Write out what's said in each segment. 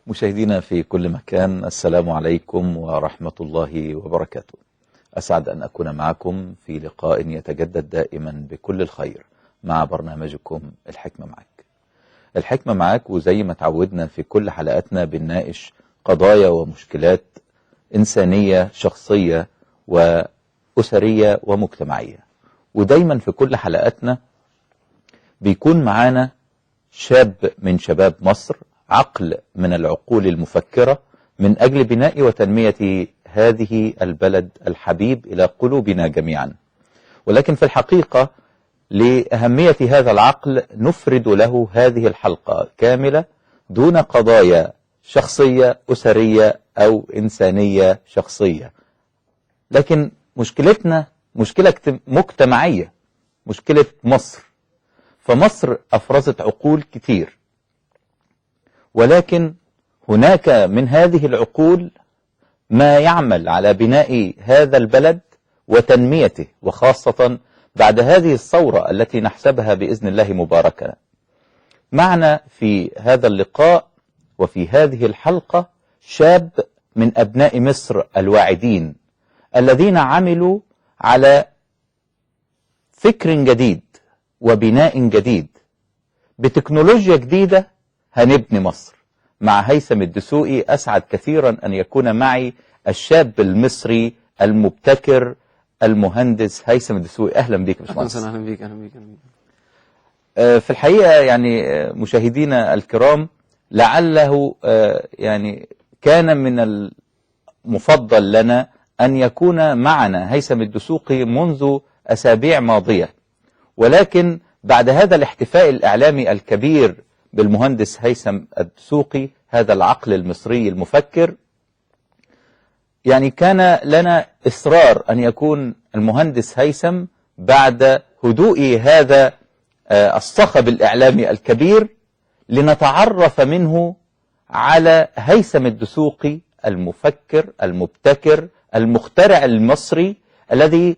مشاهدينا في كل مكان، السلام عليكم ورحمة الله وبركاته. أسعد أن أكون معكم في لقاء يتجدد دائما بكل الخير مع برنامجكم الحكمة معاك. الحكمة معاك، وزي ما تعودنا في كل حلقاتنا بنناقش قضايا ومشكلات إنسانية شخصية وأسرية ومجتمعية، ودايما في كل حلقاتنا بيكون معانا شاب من شباب مصر، عقل من العقول المفكرة من أجل بناء وتنمية هذه البلد الحبيب إلى قلوبنا جميعا. ولكن في الحقيقة لأهمية هذا العقل نفرد له هذه الحلقة كاملة دون قضايا شخصية أسرية أو إنسانية شخصية، لكن مشكلتنا مشكلة مجتمعية، مشكلة مصر. فمصر أفرزت عقول كتير، ولكن هناك من هذه العقول ما يعمل على بناء هذا البلد وتنميته، وخاصة بعد هذه الثورة التي نحسبها بإذن الله مباركة. معنا في هذا اللقاء وفي هذه الحلقة شاب من أبناء مصر الواعدين الذين عملوا على فكر جديد وبناء جديد بتكنولوجيا جديدة هنبني مصر. مع هيثم الدسوقي أسعد كثيرا أن يكون معي الشاب المصري المبتكر المهندس هيثم الدسوقي. أهلا بك يا باشمهندس. أهلا بك. أهلا بك. أهلا بك. في الحقيقة يعني مشاهدينا الكرام، لعله يعني كان من المفضل لنا أن يكون معنا هيثم الدسوقي منذ أسابيع ماضية، ولكن بعد هذا الاحتفاء الإعلامي الكبير بالمهندس هيثم الدسوقي، هذا العقل المصري المفكر، يعني كان لنا إصرار أن يكون المهندس هيثم بعد هدوء هذا الصخب الإعلامي الكبير لنتعرف منه على هيثم الدسوقي المفكر المبتكر المخترع المصري الذي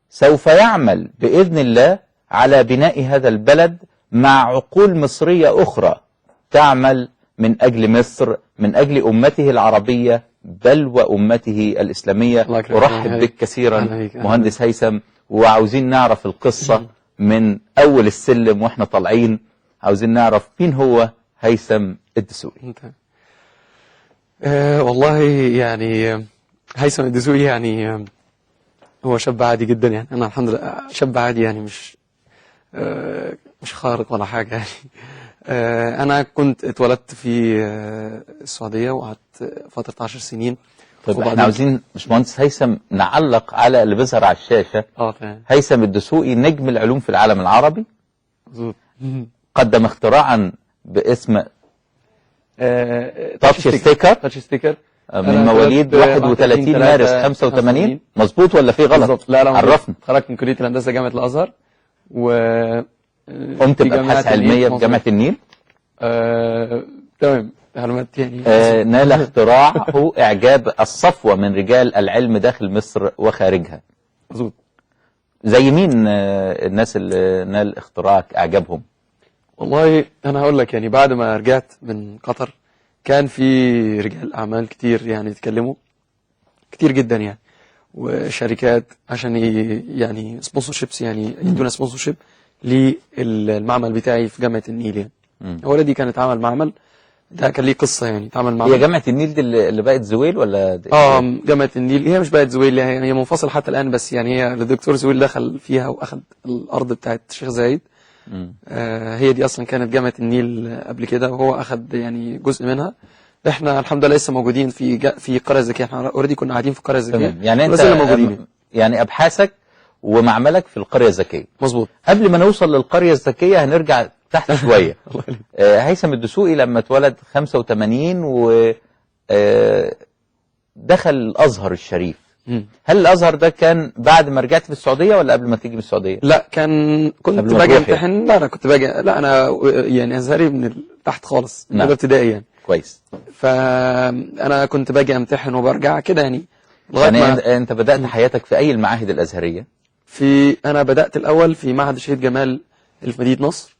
سوف يعمل بإذن الله على بناء هذا البلد مع عقول مصرية أخرى تعمل من أجل مصر، من أجل أمته العربية بل وأمته الإسلامية. أرحب بك كثيرا مهندس هيثم، وعاوزين نعرف القصة من أول السلم وإحنا طالعين، عاوزين نعرف مين هو هيثم الدسوقي. والله يعني هيثم الدسوقي يعني هو شاب عادي جدا، يعني أنا الحمد لله شاب عادي، يعني مش خارق ولا حاجة يعني. أنا كنت اتولدت في السعودية وقعدت فترة 10 سنين. طيب احنا عاوزين باشمهندس هيثم نعلق على اللي بيظهر على الشاشة. تمام. هيثم الدسوقي نجم العلوم في العالم العربي، مظبوط. قدم اختراعا باسم touch sticker، touch sticker من مواليد 31 مارس 85، مظبوط ولا في غلط؟ لا لا، عرفنا. خرجت من كلية الهندسة جامعة الأزهر، و قمت بأبحاث علمية في جامعة النيل. تمام، معلومات يعني. نال اختراعه إعجاب الصفوة من رجال العلم داخل مصر وخارجها. مظبوط. زي مين الناس اللي نال اختراعك إعجابهم؟ والله أنا هقول لك، يعني بعد ما رجعت من قطر كان في رجال أعمال كتير يعني يتكلموا كتير جدا يعني، وشركات عشان يعني sponsorships، يعني يدونا sponsorship للمعمل بتاعي في جامعة النيل يعني. هو دي كانت عمل معمل، ده كان ليه قصة يعني، اتعمل معمل. هي جامعة النيل دي اللي بقت زويل ولا؟ جامعة النيل هي مش بقت زويل، يعني هي منفصلة حتى الآن، بس يعني هي الدكتور زويل دخل فيها وأخذ الأرض بتاعت الشيخ زايد. هي دي أصلا كانت جامعة النيل قبل كده، وهو أخذ يعني جزء منها. احنا الحمد لله لسه موجودين في قرية ذكية، احنا already كنا قاعدين في قرية ذكية. يعني انت موجودين، يعني ابحاثك ومعملك في القرية الذكية. مظبوط. قبل ما نوصل للقرية الذكية هنرجع تحت شوية. هيثم الدسوقي لما اتولد 85 و دخل الأزهر الشريف. هل الأزهر ده كان بعد ما رجعت في السعودية ولا قبل ما تيجي من السعودية؟ لا، كان كنت باجي امتحن. لا كنت باجي، لا أنا يعني أزهري من تحت خالص، من ابتدائي يعني. كويس. فأنا كنت باجي امتحن وبرجع كده يعني. يعني أنت بدأت حياتك في أي المعاهد الأزهرية؟ أنا بدأت الأول في معهد الشهيد جمال اللي في مدينة نصر.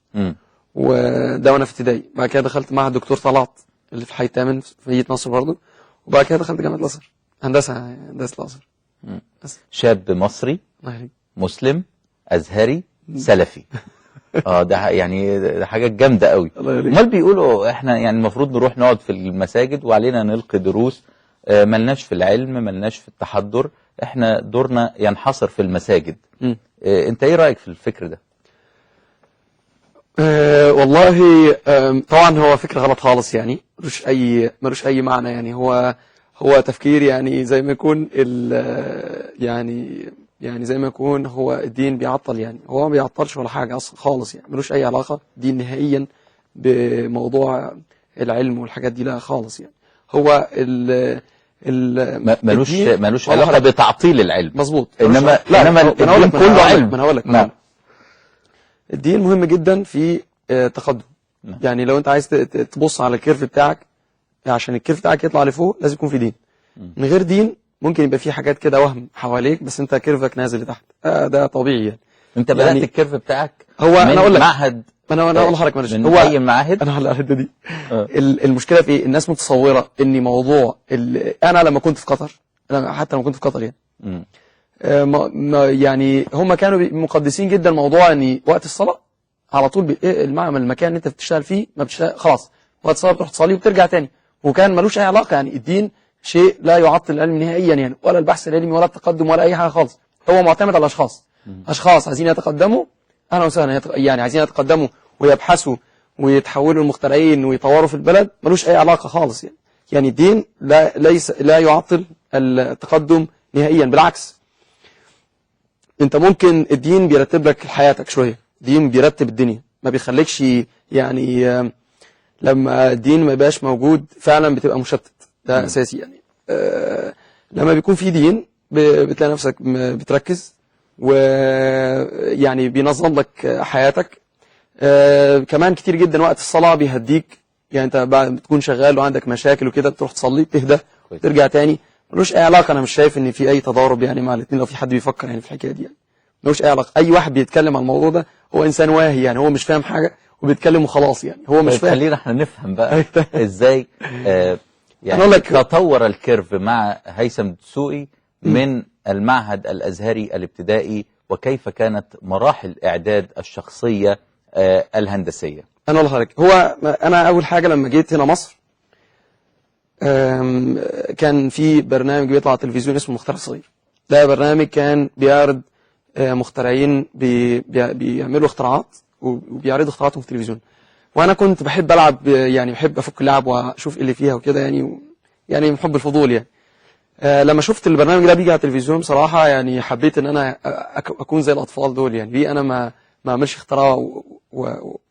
وده وانا في ابتدائي. بعد كده دخلت معهد دكتور طلعت اللي في الحي الثامن في مدينة نصر برضه. وبعد كده دخلت جامعه الازهر، هندسة الازهر. بس. شاب مصري الله يخليك. مسلم ازهري سلفي. ده يعني ده حاجة جامدة قوي. الله يخليك. امال بيقولوا احنا يعني المفروض نروح نقعد في المساجد وعلينا نلقي دروس، ملناش في العلم، ملناش في التحضر، احنا دورنا ينحصر في المساجد. انت ايه رأيك في الفكر ده؟ والله طبعا هو فكرة غلط خالص يعني، ملوش أي معنى يعني. هو تفكير يعني زي ما يكون يعني زي ما يكون هو الدين بيعطل يعني. هو ما بيعطلش ولا حاجة أصلا خالص يعني، ملوش أي علاقة دين نهائيا بموضوع العلم والحاجات دي، لا خالص يعني. هو ال ال ملوش علاقة بتعطيل العلم. مظبوط. إنما الدين كله علم. ما أنا هقول لك. نعم. الدين مهم جدا في التقدم. نعم. يعني لو انت عايز تبص على ال curve بتاعك، عشان ال curve بتاعك يطلع لفوق لازم يكون في دين. من غير دين ممكن يبقى في حاجات كده وهم حواليك، بس انت curve ك نازل لتحت. ده طبيعي يعني. انت بدأت يعني ال curve بتاعك هو انا اقول لك معهد. انا اقول لحضرتك معلش، من هو اي المعاهد؟ انا على الحتة دي. المشكلة في ايه؟ الناس متصورة ان موضوع انا لما كنت في قطر، انا حتى لما كنت في قطر يعني يعني هم كانوا مقدسين جدا موضوع ان وقت الصلاة على طول المعمل، المكان اللي انت بتشتغل فيه ما بتشتغل خلاص، وقت الصلاة بتروح تصلي وبترجع تاني، وكان ملوش اي علاقة يعني. الدين شيء لا يعطل العلم نهائيا يعني، ولا البحث العلمي ولا التقدم ولا اي حاجة خالص. هو معتمد على الاشخاص. اشخاص عايزين يتقدموا، اهلا وسهلا، يعني عايزين يتقدموا ويبحثوا ويتحولوا لمخترعين ويطوروا في البلد، ملوش اي علاقة خالص يعني. يعني الدين لا يعطل التقدم نهائيا، بالعكس. انت ممكن الدين بيرتب لك حياتك شوية، الدين بيرتب الدنيا، ما بيخليكش يعني لما الدين ما يبقاش موجود فعلا بتبقى مشتت، ده اساسي يعني. لما بيكون في دين بتلاقي نفسك بتركز، ويعني بينظم لك حياتك. كمان كتير جدا وقت الصلاة بيهديك يعني. انت بعد بتكون شغال وعندك مشاكل وكده بتروح تصلي، بتهدى، ترجع تاني. ملوش اي علاقة. انا مش شايف ان في اي تضارب يعني مع الاثنين، لو في حد بيفكر يعني في الحكاية دي يعني ملوش اي علاقة. اي واحد بيتكلم عن الموضوع ده هو انسان واهي يعني، هو مش فاهم حاجة وبيتكلم وخلاص يعني، هو مش فاهم. خلينا احنا نفهم بقى ازاي يعني تطور ال curve مع هيثم الدسوقي من المعهد الازهري الابتدائي، وكيف كانت مراحل اعداد الشخصية الهندسية. انا اقول لحضرتك، هو انا اول حاجة لما جيت هنا مصر كان في برنامج بيطلع على التلفزيون اسمه مخترع صغير. ده برنامج كان بيعرض مخترعين بيعملوا اختراعات وبيعرضوا اختراعاتهم في التلفزيون. وانا كنت بحب العب يعني، بحب افك اللعب واشوف ايه اللي فيها وكده يعني، يعني من حب الفضول يعني. لما شفت البرنامج ده بيجي على التلفزيون بصراحة يعني حبيت ان انا اكون زي الاطفال دول يعني. ليه انا ما اعملش اختراع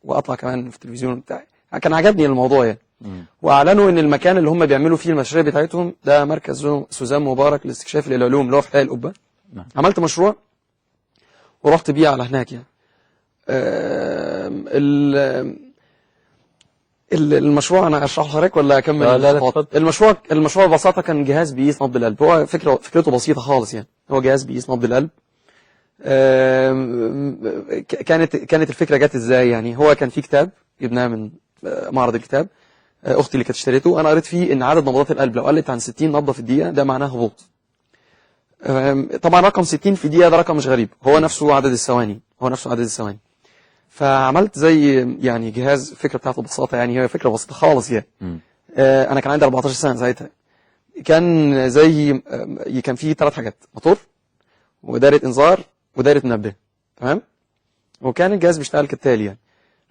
واطلع كمان في التلفزيون بتاعي؟ كان عجبني الموضوع يعني. واعلنوا ان المكان اللي هم بيعملوا فيه المشاريع بتاعتهم ده مركز سوزان مبارك لاستكشاف العلوم اللي هو في حدائق القبة. عملت مشروع ورحت بيه على هناك يعني. المشروع انا اشرحه لحضرتك ولا اكمل؟ لا لا، المشروع ببساطة كان جهاز بيقيس نبض القلب. هو فكرته بسيطة خالص يعني، هو جهاز بيقيس نبض القلب. كانت الفكرة جت ازاي يعني؟ هو كان في كتاب جبناه من معرض الكتاب، اختي اللي كانت اشتريته، انا قريت فيه ان عدد نبضات القلب لو قلت عن 60 نبضه في الدقيقة ده معناه هبوط. طبعا رقم 60 في دقيقة ده رقم مش غريب، هو نفسه عدد الثواني، هو نفسه عدد الثواني. فعملت زي يعني جهاز، فكرة بتاعته ببساطة يعني، هي فكرة بسيطة خالص يعني. انا كان عندي 14 سنة ساعتها. كان زي كان فيه 3 حاجات: موتور، ودايره انذار، ودايره منبه. تمام؟ وكان الجهاز بيشتغل كالتالي يعني.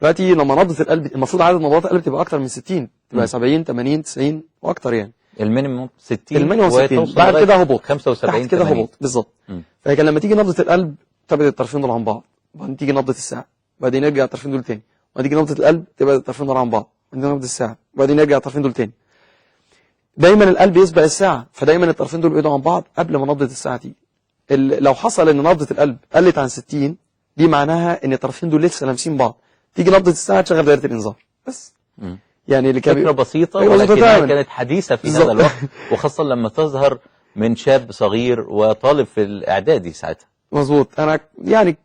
دلوقتي لما نبضه القلب، المفروض عدد نبضات القلب تبقى اكتر من 60، تبقى 70 80 90 واكتر يعني. ال minimum 60، ال minimum 60، بعد كده هبوط 75 تحت كده هبوط بالظبط. فكان لما تيجي نبضه القلب تبعد الطرفين دول عن بعض، وبعدين تيجي نبضه الساعة، وبعدين يرجع الطرفين دول تاني، وبعدين تيجي نبضه القلب تبعد الطرفين دول عن بعض، وبعدين نبضه الساعة، وبعدين يرجع الطرفين دول تاني. دايما القلب يسبق الساعة، فدايما الطرفين دول بيبعدوا عن بعض قبل ما نبضه الساعة تيجي. لو حصل ان نبضه القلب قلت عن 60، دي معناها ان الطرفين دول لسه لامسين بعض، تيجي نبضه الساعة تشغل دايرة الانذار بس. يعني اللي كان فكرة بسيطة ولكنها كانت حديثه في هذا الوقت، وخاصة لما تظهر من شاب صغير وطالب في الاعدادي ساعتها. مظبوط. انا يعني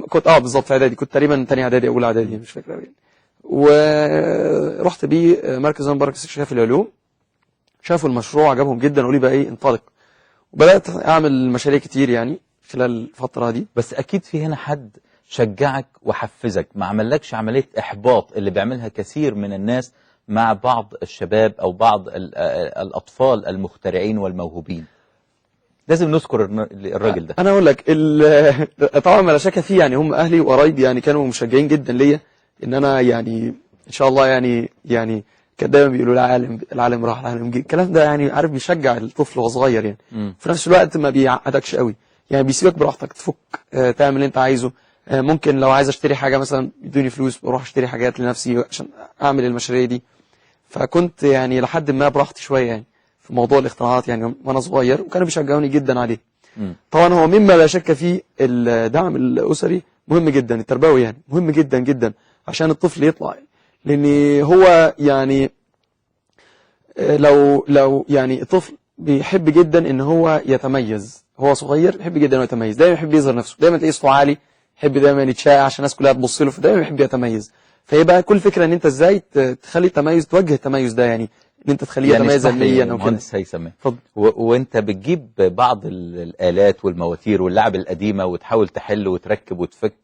كنت بالظبط في اعدادي، كنت تقريبا ثاني اعدادي اولى اعدادي مش فاكر يعني. ورحت بيه مركز مبارك استكشاف العلوم، شافوا المشروع عجبهم جدا وقالوا لي بقى ايه انطلق. وبدات اعمل مشاريع كتير يعني خلال الفترة دي. بس اكيد في هنا حد شجعك وحفزك، ما عملكش عملية احباط اللي بيعملها كثير من الناس مع بعض الشباب او بعض الاطفال المخترعين والموهوبين. لازم نذكر الراجل ده. انا اقول لك طبعا ما لا شك فيه يعني، هم اهلي وقرايبي يعني كانوا مشجعين جدا ليا ان انا يعني ان شاء الله يعني كان دايما بيقولوا العالم العالم راح العالم جه، الكلام ده يعني عارف بيشجع الطفل وهو صغير يعني. في نفس الوقت ما بيعقدكش قوي يعني، بيسيبك براحتك تفك، تعمل اللي انت عايزه. ممكن لو عايز اشتري حاجة مثلا يدوني فلوس بروح اشتري حاجات لنفسي عشان اعمل المشاريع دي. فكنت يعني لحد ما براحتي شوية يعني في موضوع الاختراعات يعني وانا صغير، وكانوا بيشجعوني جدا عليه. طبعا هو مما لا شك فيه الدعم الاسري مهم جدا، التربوي يعني مهم جدا جدا عشان الطفل يطلع، لان هو يعني لو يعني الطفل بيحب جدا ان هو يتميز، هو صغير بيحب جدا انه يتميز، دايما يحب يظهر نفسه، دايما تلاقيه صوته عالي، يحب دايما يتشاع عشان الناس كلها تبص له، فدايما يحب يتميز. فيبقى كل فكرة ان انت ازاي تخلي التميز، توجه التميز ده يعني ان انت تخليه يعني يتميز اسمح لي علميا او كده. مهندس هيثم، اتفضل. وانت بتجيب بعض الآلات والمواتير واللعب القديمة وتحاول تحل وتركب وتفك،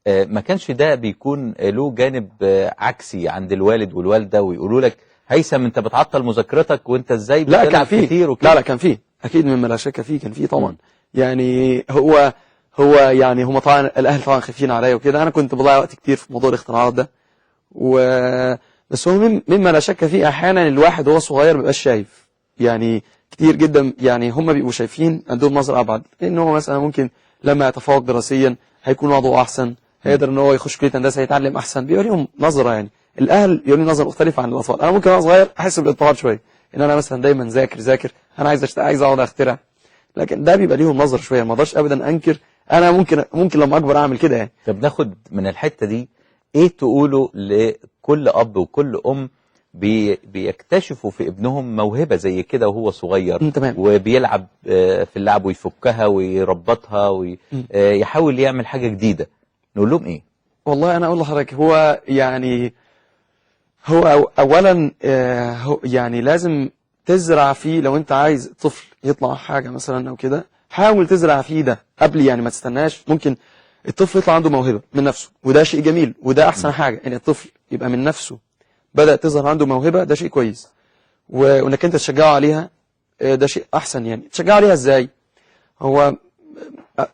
ما كانش ده بيكون له جانب عكسي عند الوالد والوالدة ويقولوا لك هيثم انت بتعطل مذاكرتك وانت ازاي لا كان بتلعب فيه كتير وكده؟ لا لا كان فيه اكيد، مما لا شك فيه كان فيه طبعا. يعني هو يعني هم طبعا الاهل طبعا خايفين عليا وكده، انا كنت بضيع وقت كتير في موضوع الاختراعات ده بس هو مما لا شك فيه احيانا الواحد وهو صغير ما بيبقاش شايف يعني كتير جدا، يعني هم بيبقوا شايفين عندهم نظرة ابعد، لان هو مثلا ممكن لما يتفوق دراسيا هيكون وضعه احسن، هيقدر ان هو يخش كلية هندسة يتعلم احسن، بيبقى ليهم نظرة يعني. الاهل بيبقى لهم نظرة مختلفة عن الاطفال. انا ممكن وانا صغير احس بالاضطهاد شوية، ان انا مثلا دايما ذاكر ذاكر، انا عايز اقعد اخترع، لكن ده بيبقى ليهم نظرة شوية، ما اقدرش ابدا انكر. انا ممكن لما اكبر اعمل كده يعني. طب ناخد من الحتة دي ايه تقوله لكل اب وكل ام بيكتشفوا في ابنهم موهبة زي كده وهو صغير، تمام، وبيلعب في اللعب ويفكها ويربطها ويحاول يعمل حاجة جديدة، نقول لهم ايه؟ والله انا اقول لحضرتك هو يعني هو اولا يعني لازم تزرع فيه، لو انت عايز طفل يطلع حاجة مثلا او كده حاول تزرع فيه ده قبل يعني، ما تستناش. ممكن الطفل يطلع عنده موهبة من نفسه وده شيء جميل وده احسن حاجة، ان الطفل يبقى من نفسه بدأ تظهر عنده موهبة، ده شيء كويس، وانك انت تشجعه عليها ده شيء احسن. يعني تشجعه عليها ازاي؟ هو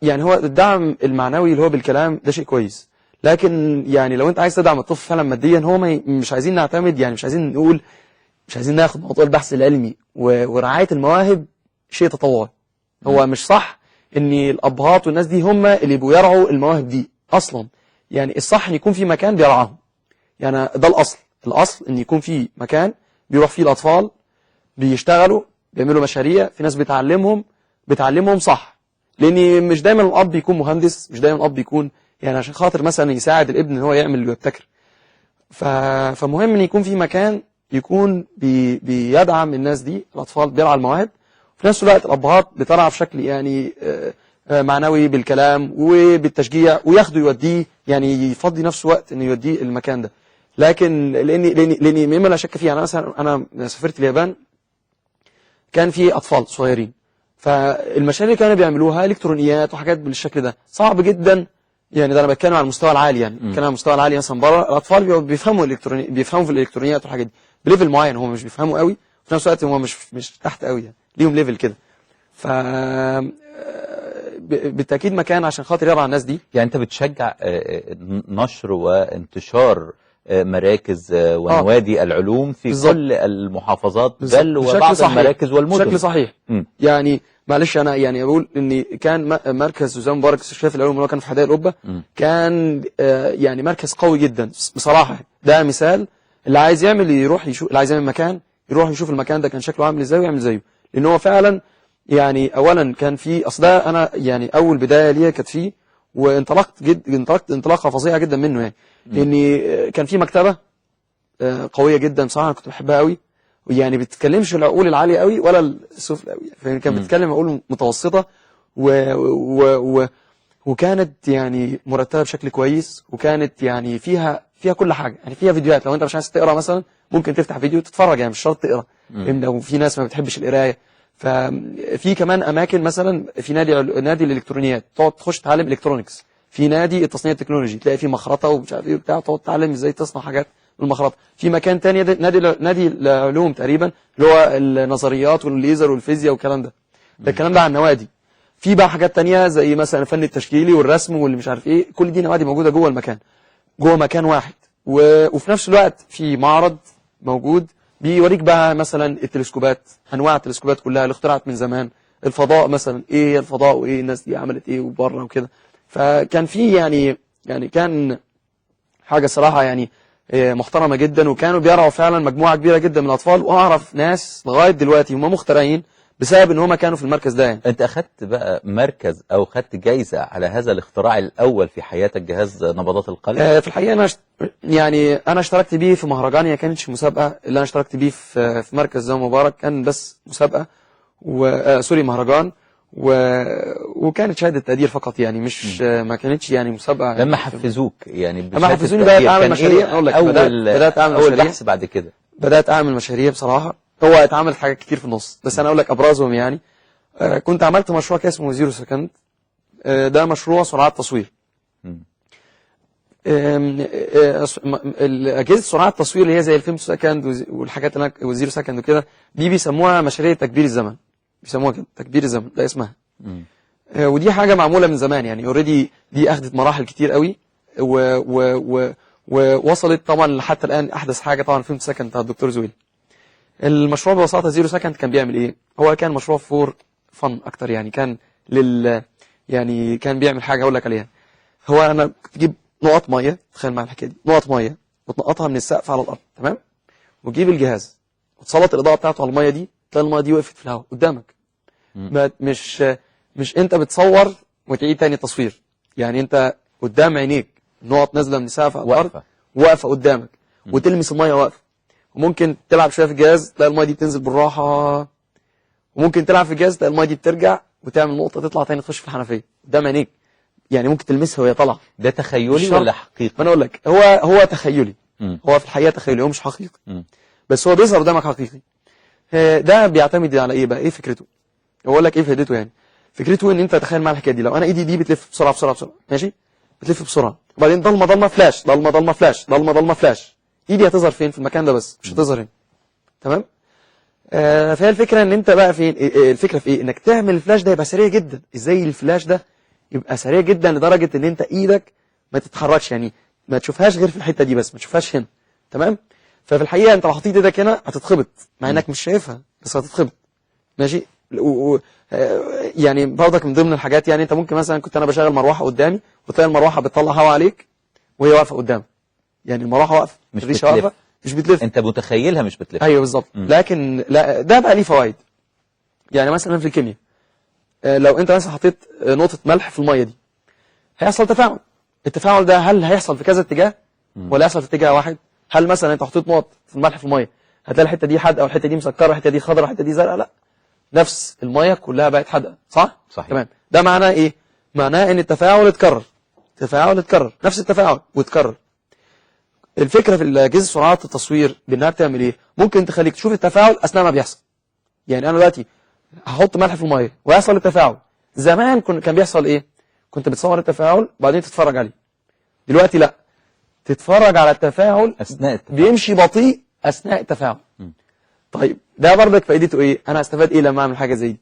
يعني هو الدعم المعنوي اللي هو بالكلام ده شيء كويس، لكن يعني لو انت عايز تدعم الطفل فعلا ماديا، هو مش عايزين نعتمد يعني، مش عايزين نقول، مش عايزين ناخد موضوع البحث العلمي ورعاية المواهب شيء تطوعي. هو مش صح ان الابهات والناس دي هم اللي بيرعوا المواهب دي اصلا، يعني الصح ان يكون في مكان بيرعاهم، يعني ده الاصل. الاصل ان يكون في مكان بيروح فيه الاطفال بيشتغلوا بيعملوا مشاريع، في ناس بتعلمهم صح، لان مش دايما الاب يكون مهندس، مش دايما الاب يكون يعني عشان خاطر مثلا يساعد الابن ان هو يعمل ويبتكر. فمهم ان يكون في مكان يكون بيدعم الناس دي، الاطفال بيرعى المواهب، وفي نفس الوقت الابهات بترعى بشكل يعني معنوي بالكلام وبالتشجيع، وياخده يوديه يعني يفضي نفسه وقت انه يوديه المكان ده. لكن لان مما لا شك فيه، يعني مثلا انا سافرت اليابان كان في اطفال صغيرين، فالمشاريع اللي كانوا بيعملوها الكترونيات وحاجات بالشكل ده صعب جدا يعني. ده انا بتكلم على المستوى العالي يعني، بتكلم على المستوى العالي مثلا بره الاطفال بيفهموا بيفهموا في الالكترونيات والحاجات دي ب level معين، هم مش بيفهموا قوي، وفي نفس الوقت هم مش تحت قوي يعني، ليهم level كده. ف بالتاكيد مكان عشان خاطر يرعى الناس دي. يعني انت بتشجع نشر وانتشار مراكز ونوادي العلوم في بالزبط. كل المحافظات بل وبعض المراكز والمدن بشكل صحيح. يعني معلش انا يعني بقول ان كان مركز سوزان مبارك استكشاف العلوم اللي هو كان في حدائق القبة كان يعني مركز قوي جدا بصراحة. ده مثال اللي عايز يعمل يروح يشوف، اللي عايز يعمل مكان يروح يشوف المكان ده كان شكله عامل ازاي ويعمل زيه، لان هو فعلا يعني اولا كان في اصل ده انا يعني اول بداية ليا كانت فيه، وانطلقت انطلقت انطلاقة فظيعة جدا منه يعني، لان كان في مكتبه قوية جدا بصراحة، انا كنت بحبها قوي، يعني بتتكلمش العقول العالية قوي ولا السفلى قوي، يعني كانت بتتكلم عقول متوسطه و وكانت يعني مرتبه بشكل كويس، وكانت يعني فيها فيها كل حاجة، يعني فيها فيديوهات، لو انت مش عايز تقرا مثلا ممكن تفتح فيديو تتفرج، يعني مش شرط تقرا، لو في ناس ما بتحبش القراية. ففي كمان اماكن مثلا في نادي الالكترونيات، تقعد تخش تتعلم electronics. في نادي التصنيع التكنولوجي تلاقي فيه مخرطه ومش عارف ايه وبتاع، تقعد تتعلم ازاي تصنع حاجات بالمخرطه. في مكان تاني نادي العلوم تقريبا، اللي هو النظريات والليزر والفيزياء والكلام ده. ده الكلام ده عن النوادي. في بقى حاجات تانية زي مثلا الفن التشكيلي والرسم واللي مش عارف ايه، كل دي نوادي موجودة جوه المكان، جوه مكان واحد. وفي نفس الوقت في معرض موجود بيوريك بقى مثلا التلسكوبات، انواع التلسكوبات كلها اللي اخترعت من زمان، الفضاء مثلا، ايه الفضاء وايه الناس دي عملت ايه وبره وكده. فكان في يعني كان حاجة صراحة يعني محترمه جدا، وكانوا بيرعوا فعلا مجموعة كبيرة جدا من الاطفال. واعرف ناس لغاية دلوقتي هم مخترعين بسبب ان هم كانوا في المركز ده. يعني انت اخدت بقى مركز او خدت جايزة على هذا الاختراع الاول في حياتك، جهاز نبضات القلب؟ في الحقيقة انا يعني انا اشتركت بيه في مهرجان، هي كانتش مسابقة، اللي انا اشتركت بيه في مركز زي مبارك كان بس مسابقة و sorry مهرجان، وكانت شهادة تقدير فقط، يعني مش ما كانتش يعني مسابقة. لما حفزوك يعني لما حفزوني بدات اعمل مشاريع. اقول لك بدات اعمل اول بحث بعد كده بدات اعمل مشاريع بصراحة. هو اتعملت حاجات كتير في النص، بس انا اقول لك ابرزهم يعني. كنت عملت مشروع كده اسمه zero second. ده مشروع سرعات تصوير. اجهزة سرعات التصوير اللي هي زي ال femto second والحاجات اللي وال zero second وكده، دي بيسموها مشاريع تكبير الزمن، بيسموها كده تكبير الزمن، ده اسمها. ودي حاجة معمولة من زمان يعني already، دي اخذت مراحل كتير قوي ووصلت طبعا حتى الان احدث حاجة طبعا femto second بتاع الدكتور زويل. المشروع ببساطة zero second كان بيعمل ايه؟ هو كان مشروع for fun اكتر، يعني كان يعني كان بيعمل حاجة اقول لك عليها. هو انا كنت تجيب نقط مية، تخيل معايا الحكاية دي، نقط مية وتنقطها من السقف على الارض، تمام؟ وتجيب الجهاز وتسلط الاضاءة بتاعته على المية دي، تلاقي المية دي وقفت في الهواء قدامك. ما مش انت بتصور وتعيد تاني تصوير، يعني انت قدام عينيك نقط نازله من السقف على الارض واقفة قدامك، وتلمس المية واقفة. وممكن تلعب شوية في الجهاز تلاقي المية دي بتنزل بالراحة، وممكن تلعب في الجهاز تلاقي المية دي بترجع وتعمل نقطة تطلع تاني تخش في الحنفية قدام عينيك، يعني ممكن تلمسها وهي طالعه. ده تخيلي ولا حقيقي؟ ما انا اقول لك هو تخيلي. هو في الحقيقة تخيلي، هو مش حقيقي. بس هو بيظهر قدامك حقيقي. ده بيعتمد على ايه بقى؟ ايه فكرته؟ اقول لك ايه فائدته يعني. فكرته ان انت تخيل مع الحكاية دي، لو انا ايدي دي بتلف بسرعة بسرعة بسرعة، ماشي؟ بتلف بسرعة، وبعدين ضلمة ضلمة فلاش، ضلمة ضلمة فلاش، ضلمة ضلمة فلاش، ايدي هتظهر فين؟ في المكان ده بس، مش هتظهر هنا. تمام؟ فهي الفكرة ان انت بقى فين؟ الفكرة في ايه؟ انك تعمل الفلاش ده يبقى سريع جدا. ازاي الفلاش ده يبقى سريع جدا لدرجة ان انت ايدك ما تتحركش، يعني ما تشوفهاش غير في الحتة دي بس، ما تشوفهاش هنا. تمام؟ ففي الحقيقة انت لو حطيت ايدك هنا هتتخبط، مع انك مش شايفها بس هتتخبط. ماشي؟ يعني برضك من ضمن الحاجات، يعني انت ممكن مثلا كنت انا بشغل مروحة قدامي وتلاقي المروحة بتطلع هواء عليك وهي واقفة قدامك، يعني المروحة واقفة، مش الريشة واقفة، مش بتلف، انت متخيلها مش بتلف. ايوه بالظبط. لكن لا، ده بقى ليه فوائد. يعني مثلا في الكيمياء، لو انت مثلا حطيت نقطة ملح في المية دي هيحصل تفاعل. التفاعل ده هل هيحصل في كذا اتجاه ولا هيحصل في اتجاه واحد؟ هل مثلا انت حطيت نقط في الملح في المية هتلاقي الحتة دي حادقه والحتة دي مسكره والحتة دي خضراء والحتة دي زرقاء؟ لا، نفس المية كلها بقت حادقه، صح؟ صحيح. تمام. ده معناه ايه؟ معناه ان التفاعل اتكرر، التفاعل اتكرر، نفس التفاعل واتكرر. الفكرة في اجهزة سرعات التصوير بانها بتعمل ايه؟ ممكن تخليك تشوف التفاعل اثناء ما بيحصل. يعني انا دلوقتي هحط ملح في المية ويحصل التفاعل. زمان كان بيحصل ايه؟ كنت بتصور التفاعل وبعدين تتفرج عليه. دلوقتي لا، تتفرج على التفاعل اثناء التفاعل، بيمشي بطيء اثناء التفاعل. طيب ده برضك فائدته ايه؟ انا هستفاد ايه لما اعمل حاجة زي دي؟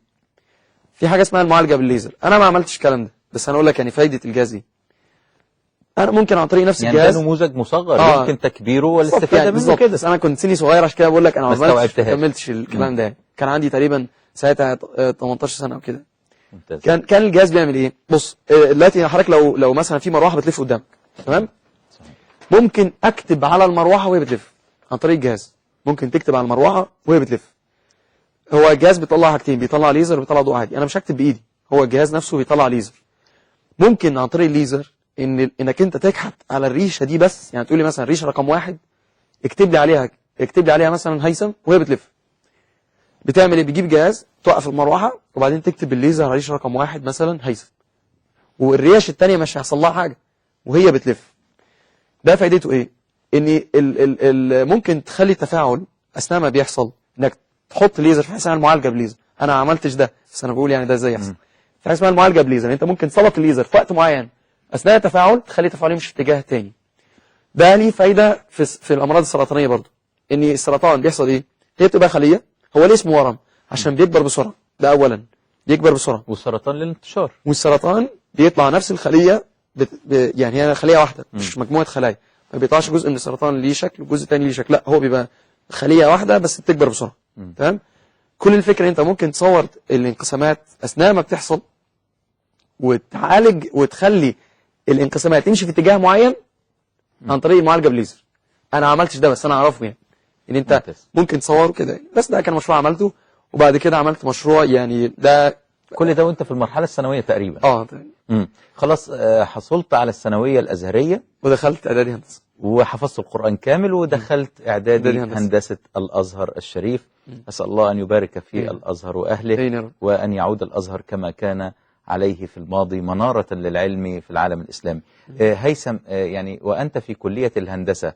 في حاجة اسمها المعالجة بالليزر. انا ما عملتش الكلام ده، بس انا اقول لك يعني فائدة الجهاز ايه. انا ممكن عن طريق نفس يعني الجهاز، ده نموذج مصغر يمكن تكبيرة والاستفادة يعني منه كده. بس انا كنت سني صغير عشان كده بقول لك انا ما كملتش الكلام ده. كان عندي تقريبا ساعتها 18 سنة او كده. ممتاز. كان الجهاز بيعمل ايه؟ بص دلوقتي حضرتك لو مثلا في مروحة بتلف قدامك، تمام؟ صحيح. ممكن اكتب على المروحة وهي بتلف عن طريق الجهاز. ممكن تكتب على المروحة وهي بتلف. هو الجهاز بيطلع حاجتين، بيطلع ليزر وبيطلع ضوء عادي. انا مش هكتب بايدي، هو الجهاز نفسه بيطلع ليزر. ممكن عن طريق الليزر انك انت تكحت على الريشة دي بس، يعني تقول لي مثلا ريشه رقم 1 اكتب لي عليها، اكتب لي عليها مثلا هيثم وهي بتلف. بتعمل ايه؟ بتجيب جهاز توقف المروحة وبعدين تكتب بالليزر على ريشه رقم 1 مثلا هيثم، والريش الثانية مش هيحصل لها حاجة وهي بتلف. ده فائدته ايه؟ ان ال ال ممكن تخلي التفاعل اثناء ما بيحصل، انك تحط ليزر في حاجة اسمها المعالجة بليزر. انا ما عملتش ده، بس انا بقول يعني ده ازاي يحصل. في حاجة اسمها المعالجة بليزر، انت ممكن تسلط الليزر في وقت معين اثناء التفاعل، تخلي التفاعل يمشي في اتجاه تاني. ده ليه فايده في الامراض السرطانية برضو. ان السرطان بيحصل ايه؟ هي بتبقى خليه، هو ليه اسمه ورم؟ عشان بيكبر بسرعة، ده اولا بيكبر بسرعة. والسرطان للانتشار. والسرطان بيطلع نفس الخلية يعني هي خليه واحدة مش مجموعة خلايا، ما بيطلعش جزء من السرطان ليه شكل وجزء تاني ليه شكل، لا هو بيبقى خليه واحدة بس بتكبر بسرعة. تمام؟ كل الفكرة انت ممكن تصور الانقسامات اثناء ما بتحصل، وتعالج وتخلي الانقسامات تمشي في اتجاه معين عن طريق المعالجة بليزر. انا ما عملتش ده، بس انا اعرفه يعني ان انت ممتاز. ممكن تصوره كده. بس ده كان مشروع عملته، وبعد كده عملت مشروع يعني ده كل ده وانت في المرحلة الثانوية تقريبا. خلاص، حصلت على الثانوية الازهريه ودخلت اعدادي هندسة، وحفظت القران كامل، ودخلت اعدادي هندسة الازهر الشريف. اسال الله ان يبارك في الازهر واهله، وان يعود الازهر كما كان عليه في الماضي منارة للعلم في العالم الاسلامي. هيثم، يعني وانت في كليه الهندسة،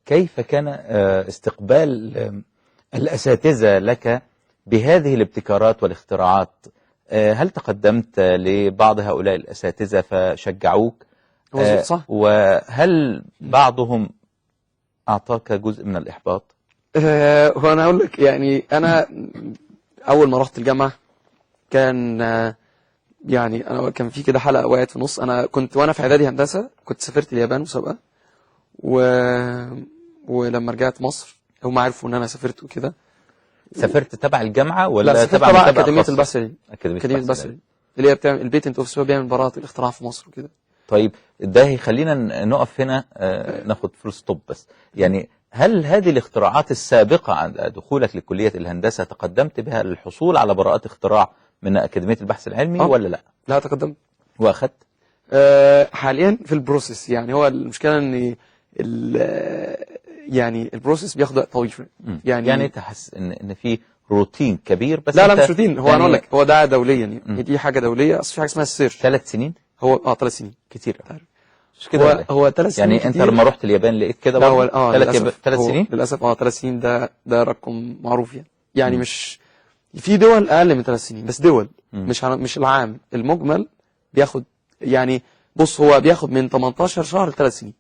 كيف كان استقبال الاساتذة لك بهذه الابتكارات والاختراعات؟ هل تقدمت لبعض هؤلاء الأساتذة فشجعوك؟ صح. وهل بعضهم أعطاك جزء من الإحباط؟ وأنا أقول لك يعني أنا أول ما رحت الجامعة كان يعني أنا كان في كده حلقة وقعت في النص. أنا كنت وأنا في إعدادي هندسة كنت سافرت اليابان مسابقة، ولما رجعت مصر هم عرفوا إن أنا سافرت وكده. سافرت تبع الجامعة ولا لا، تبع أكاديمية البحث العلمي؟ أكاديمية البحث العلمي اللي هي بتعمل ال patent office، بيعمل براءة الاختراع في مصر وكده. طيب ده هيخلينا نقف هنا، ناخد full stop بس. يعني هل هذه الاختراعات السابقة عن دخولك لكلية الهندسة تقدمت بها للحصول على براءات اختراع من أكاديمية البحث العلمي ولا لا؟ لا، تقدمت وأخذت. حاليا في ال process. يعني هو المشكلة إن يعني ال process بياخد وقت طويل شوية. يعني تحس ان في روتين كبير؟ بس لا مش روتين، هو يعني انا اقول لك هو ده دوليا يعني. دي حاجة دولية، اصل في حاجة اسمها ال search. 3 سنين؟ هو 3 سنين كتير، مش كده؟ هو 3 سنين يعني. انت لما رحت اليابان لقيت كده؟ لا، هو 3 سنين للاسف. 3 سنين ده رقم معروف يعني. يعني مش في دول اقل من 3 سنين، بس دول مش العام، المجمل بياخد يعني بص هو بياخد من 18 شهر ل 3 سنين.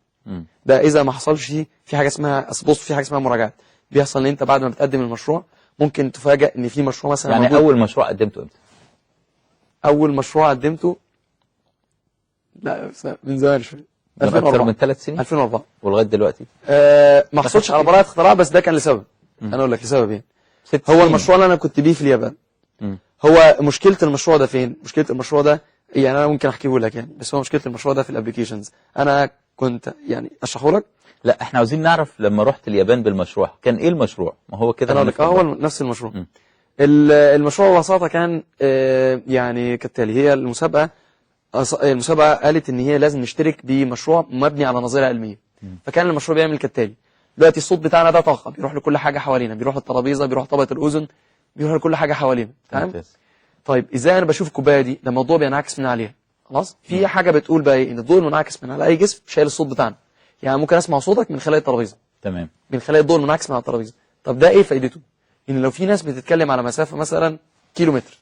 ده اذا ما حصلش في حاجة اسمها، بص في حاجة اسمها مراجعات. بيحصل ان انت بعد ما بتقدم المشروع ممكن تفاجئ ان في مشروع مثلا يعني موجود. اول مشروع قدمته امتى؟ اول مشروع قدمته لا من زمان شوية، 2004. اكثر من 3 سنين، 2004 ولغاية دلوقتي ما حصلش على براءه اختراع، بس ده كان لسبب. انا اقول لك لسبب يعني. هو المشروع اللي انا كنت بيه في اليابان، هو مشكلة المشروع ده فين؟ مشكلة المشروع ده يعني انا ممكن احكيه لك يعني، بس هو مشكلة المشروع ده في ال applications. انا كنت يعني اشرحه لك؟ لا، احنا عاوزين نعرف لما رحت اليابان بالمشروع كان ايه المشروع؟ ما هو كده انا لك هو نفس المشروع. المشروع ببساطة كان يعني كالتالي. هي المسابقة قالت ان هي لازم نشترك بمشروع مبني على نظرية علمية. فكان المشروع بيعمل كالتالي. دلوقتي الصوت بتاعنا ده طاقة، بيروح لكل حاجة حوالينا، بيروح للترابيزه، بيروح طبقه الاذن، بيروح لكل حاجة حوالينا. تمام؟ طيب ازاي انا بشوف الكوباية دي لما الضوء بينعكس من عليها؟ خلاص، في حاجة بتقول بقى ايه؟ ان الضوء المنعكس من على اي جسم شايل الصوت بتاعنا. يعني ممكن اسمع صوتك من خلال الترابيزة. تمام. من خلال الضوء المنعكس من على الترابيزة. طب ده ايه فائدته؟ ان لو في ناس بتتكلم على مسافة مثلا كيلومتر،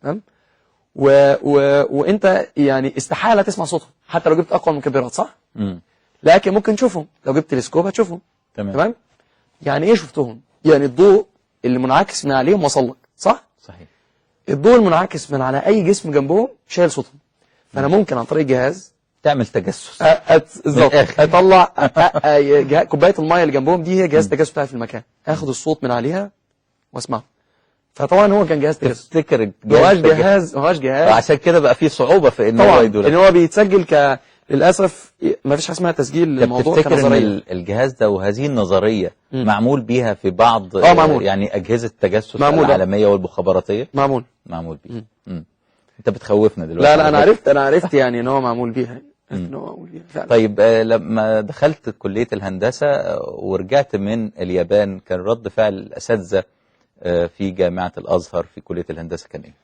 تمام؟ وانت يعني استحالة تسمع صوتهم حتى لو جبت اقوى المكبرات، صح؟ لكن ممكن تشوفهم لو جبت تلسكوب هتشوفهم. تمام؟ يعني ايه شفتهم؟ يعني الضوء اللي منعكس من عليهم وصل لك، صح؟ صحيح. الضوء المنعكس من على اي جسم جنبهم شايل صوتهم. فانا ممكن عن طريق جهاز تعمل تجسس. بالظبط، اطلع كوباية المية اللي جنبهم دي هي جهاز تجسس بتاعي في المكان، اخد الصوت من عليها واسمعه. فطبعا هو كان جهاز تجسس. تفتكر جهاز ما هوش جهاز، عشان كده بقى في صعوبة في ان هو يدور، ان هو بيتسجل للاسف ما فيش حاجة اسمها تسجيل للموضوع. تفتكر ان الجهاز ده وهذه النظرية معمول بيها في بعض معمول. يعني اجهزة التجسس العالمية والمخابراتيه؟ معمول بيها. انت بتخوفنا دلوقتي. لا انا عرفت يعني ان هو معمول بيها. ان هو معمول بيها فعلا. طيب لما دخلت كليه الهندسة ورجعت من اليابان كان رد فعل الاساتذة في جامعه الازهر في كليه الهندسة كان ايه؟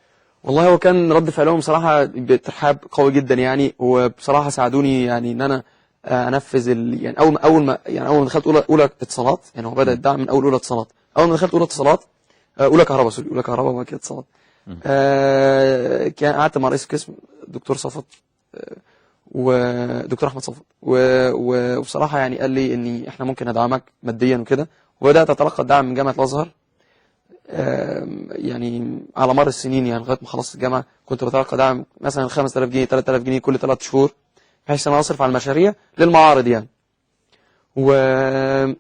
والله هو كان رد فعلهم صراحة بترحاب قوي جدا يعني، وبصراحة ساعدوني يعني ان انا انفذ يعني اول ما يعني اول ما دخلت اولى اتصالات، يعني هو بدا الدعم من اول اولى اتصالات. اول ما دخلت اولى اتصالات، اولى كهرباء، sorry، اولى كهرباء وبعد كده اتصالات. كان قعدت مع رئيس القسم دكتور صفوت، ودكتور احمد صفوت، وبصراحة يعني قال لي اني احنا ممكن ندعمك ماديا وكده. وبدات اتلقى الدعم من جامعه الازهر، يعني على مر السنين، يعني لغاية ما خلصت الجامعة كنت بتلقى دعم مثلا 5000 جنيه 3000 جنيه كل 3 شهور، بحيث ان انا اصرف على المشاريع للمعارض يعني.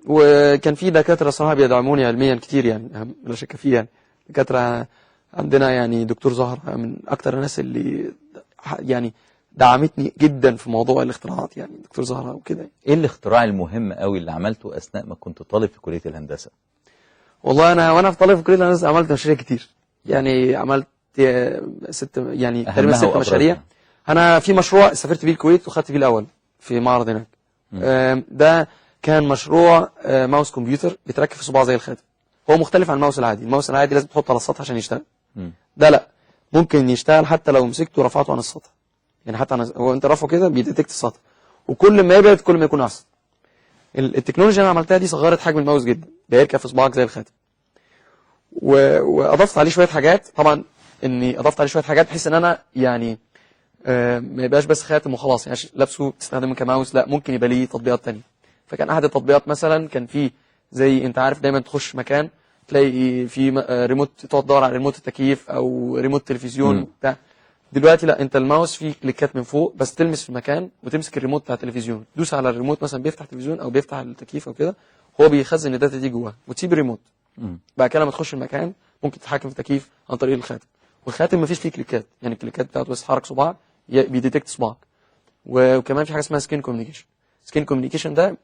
وكان في دكاترة صراحة بيدعموني علميا كتير يعني، لا شك فيه يعني. دكاترة عندنا يعني دكتور زهر من اكتر الناس اللي يعني دعمتني جدا في موضوع الاختراعات، يعني دكتور زهره وكده. ايه الاختراع المهم قوي اللي عملته اثناء ما كنت طالب في كليه الهندسة؟ والله انا وانا في طالب في كليه الهندسة عملت مشاريع كتير، يعني عملت 6 يعني تقريبا 6 مشاريع. انا في مشروع سافرت بيه الكويت وخدت بيه الاول في معرض هناك. ده كان مشروع ماوس كمبيوتر بيتركب في صباع زي الخاتم. هو مختلف عن الماوس العادي، الماوس العادي لازم تحطه على السطح عشان يشتغل. ده لا، ممكن يشتغل حتى لو مسكته ورفعته عن السطح، يعني حتى هو انت رافعه كده بي detect السطح، وكل ما يبعد كل ما يكون احسن. التكنولوجيا اللي انا عملتها دي صغرت حجم الماوس جدا، بيركب في صباعك زي الخاتم. واضفت عليه شوية حاجات، طبعا اني اضفت عليه شوية حاجات بحيث ان انا يعني ما يبقاش بس خاتم وخلاص، يعني لابسه تستخدمه كماوس، لا ممكن يبقى ليه تطبيقات ثانية. فكان احد التطبيقات مثلا كان فيه زي انت عارف دايما تخش مكان تلاقي في ريموت، تقعد تدور على ريموت التكييف او ريموت تلفزيون بتاع. دلوقتي لا، انت الماوس فيه كليكات من فوق، بس تلمس في المكان وتمسك الريموت بتاع التلفزيون، تدوس على الريموت مثلا بيفتح التلفزيون او بيفتح التكييف او كده، هو بيخزن ال data دي جواه وتسيب الريموت. بعد كده لما تخش المكان ممكن تتحكم في التكييف عن طريق الخاتم. والخاتم مفيش فيه كليكات، يعني الكليكات بتاعته بس حرك صباعك بي detect صباعك. وكمان في حاجة اسمها skin communication. skin communication ده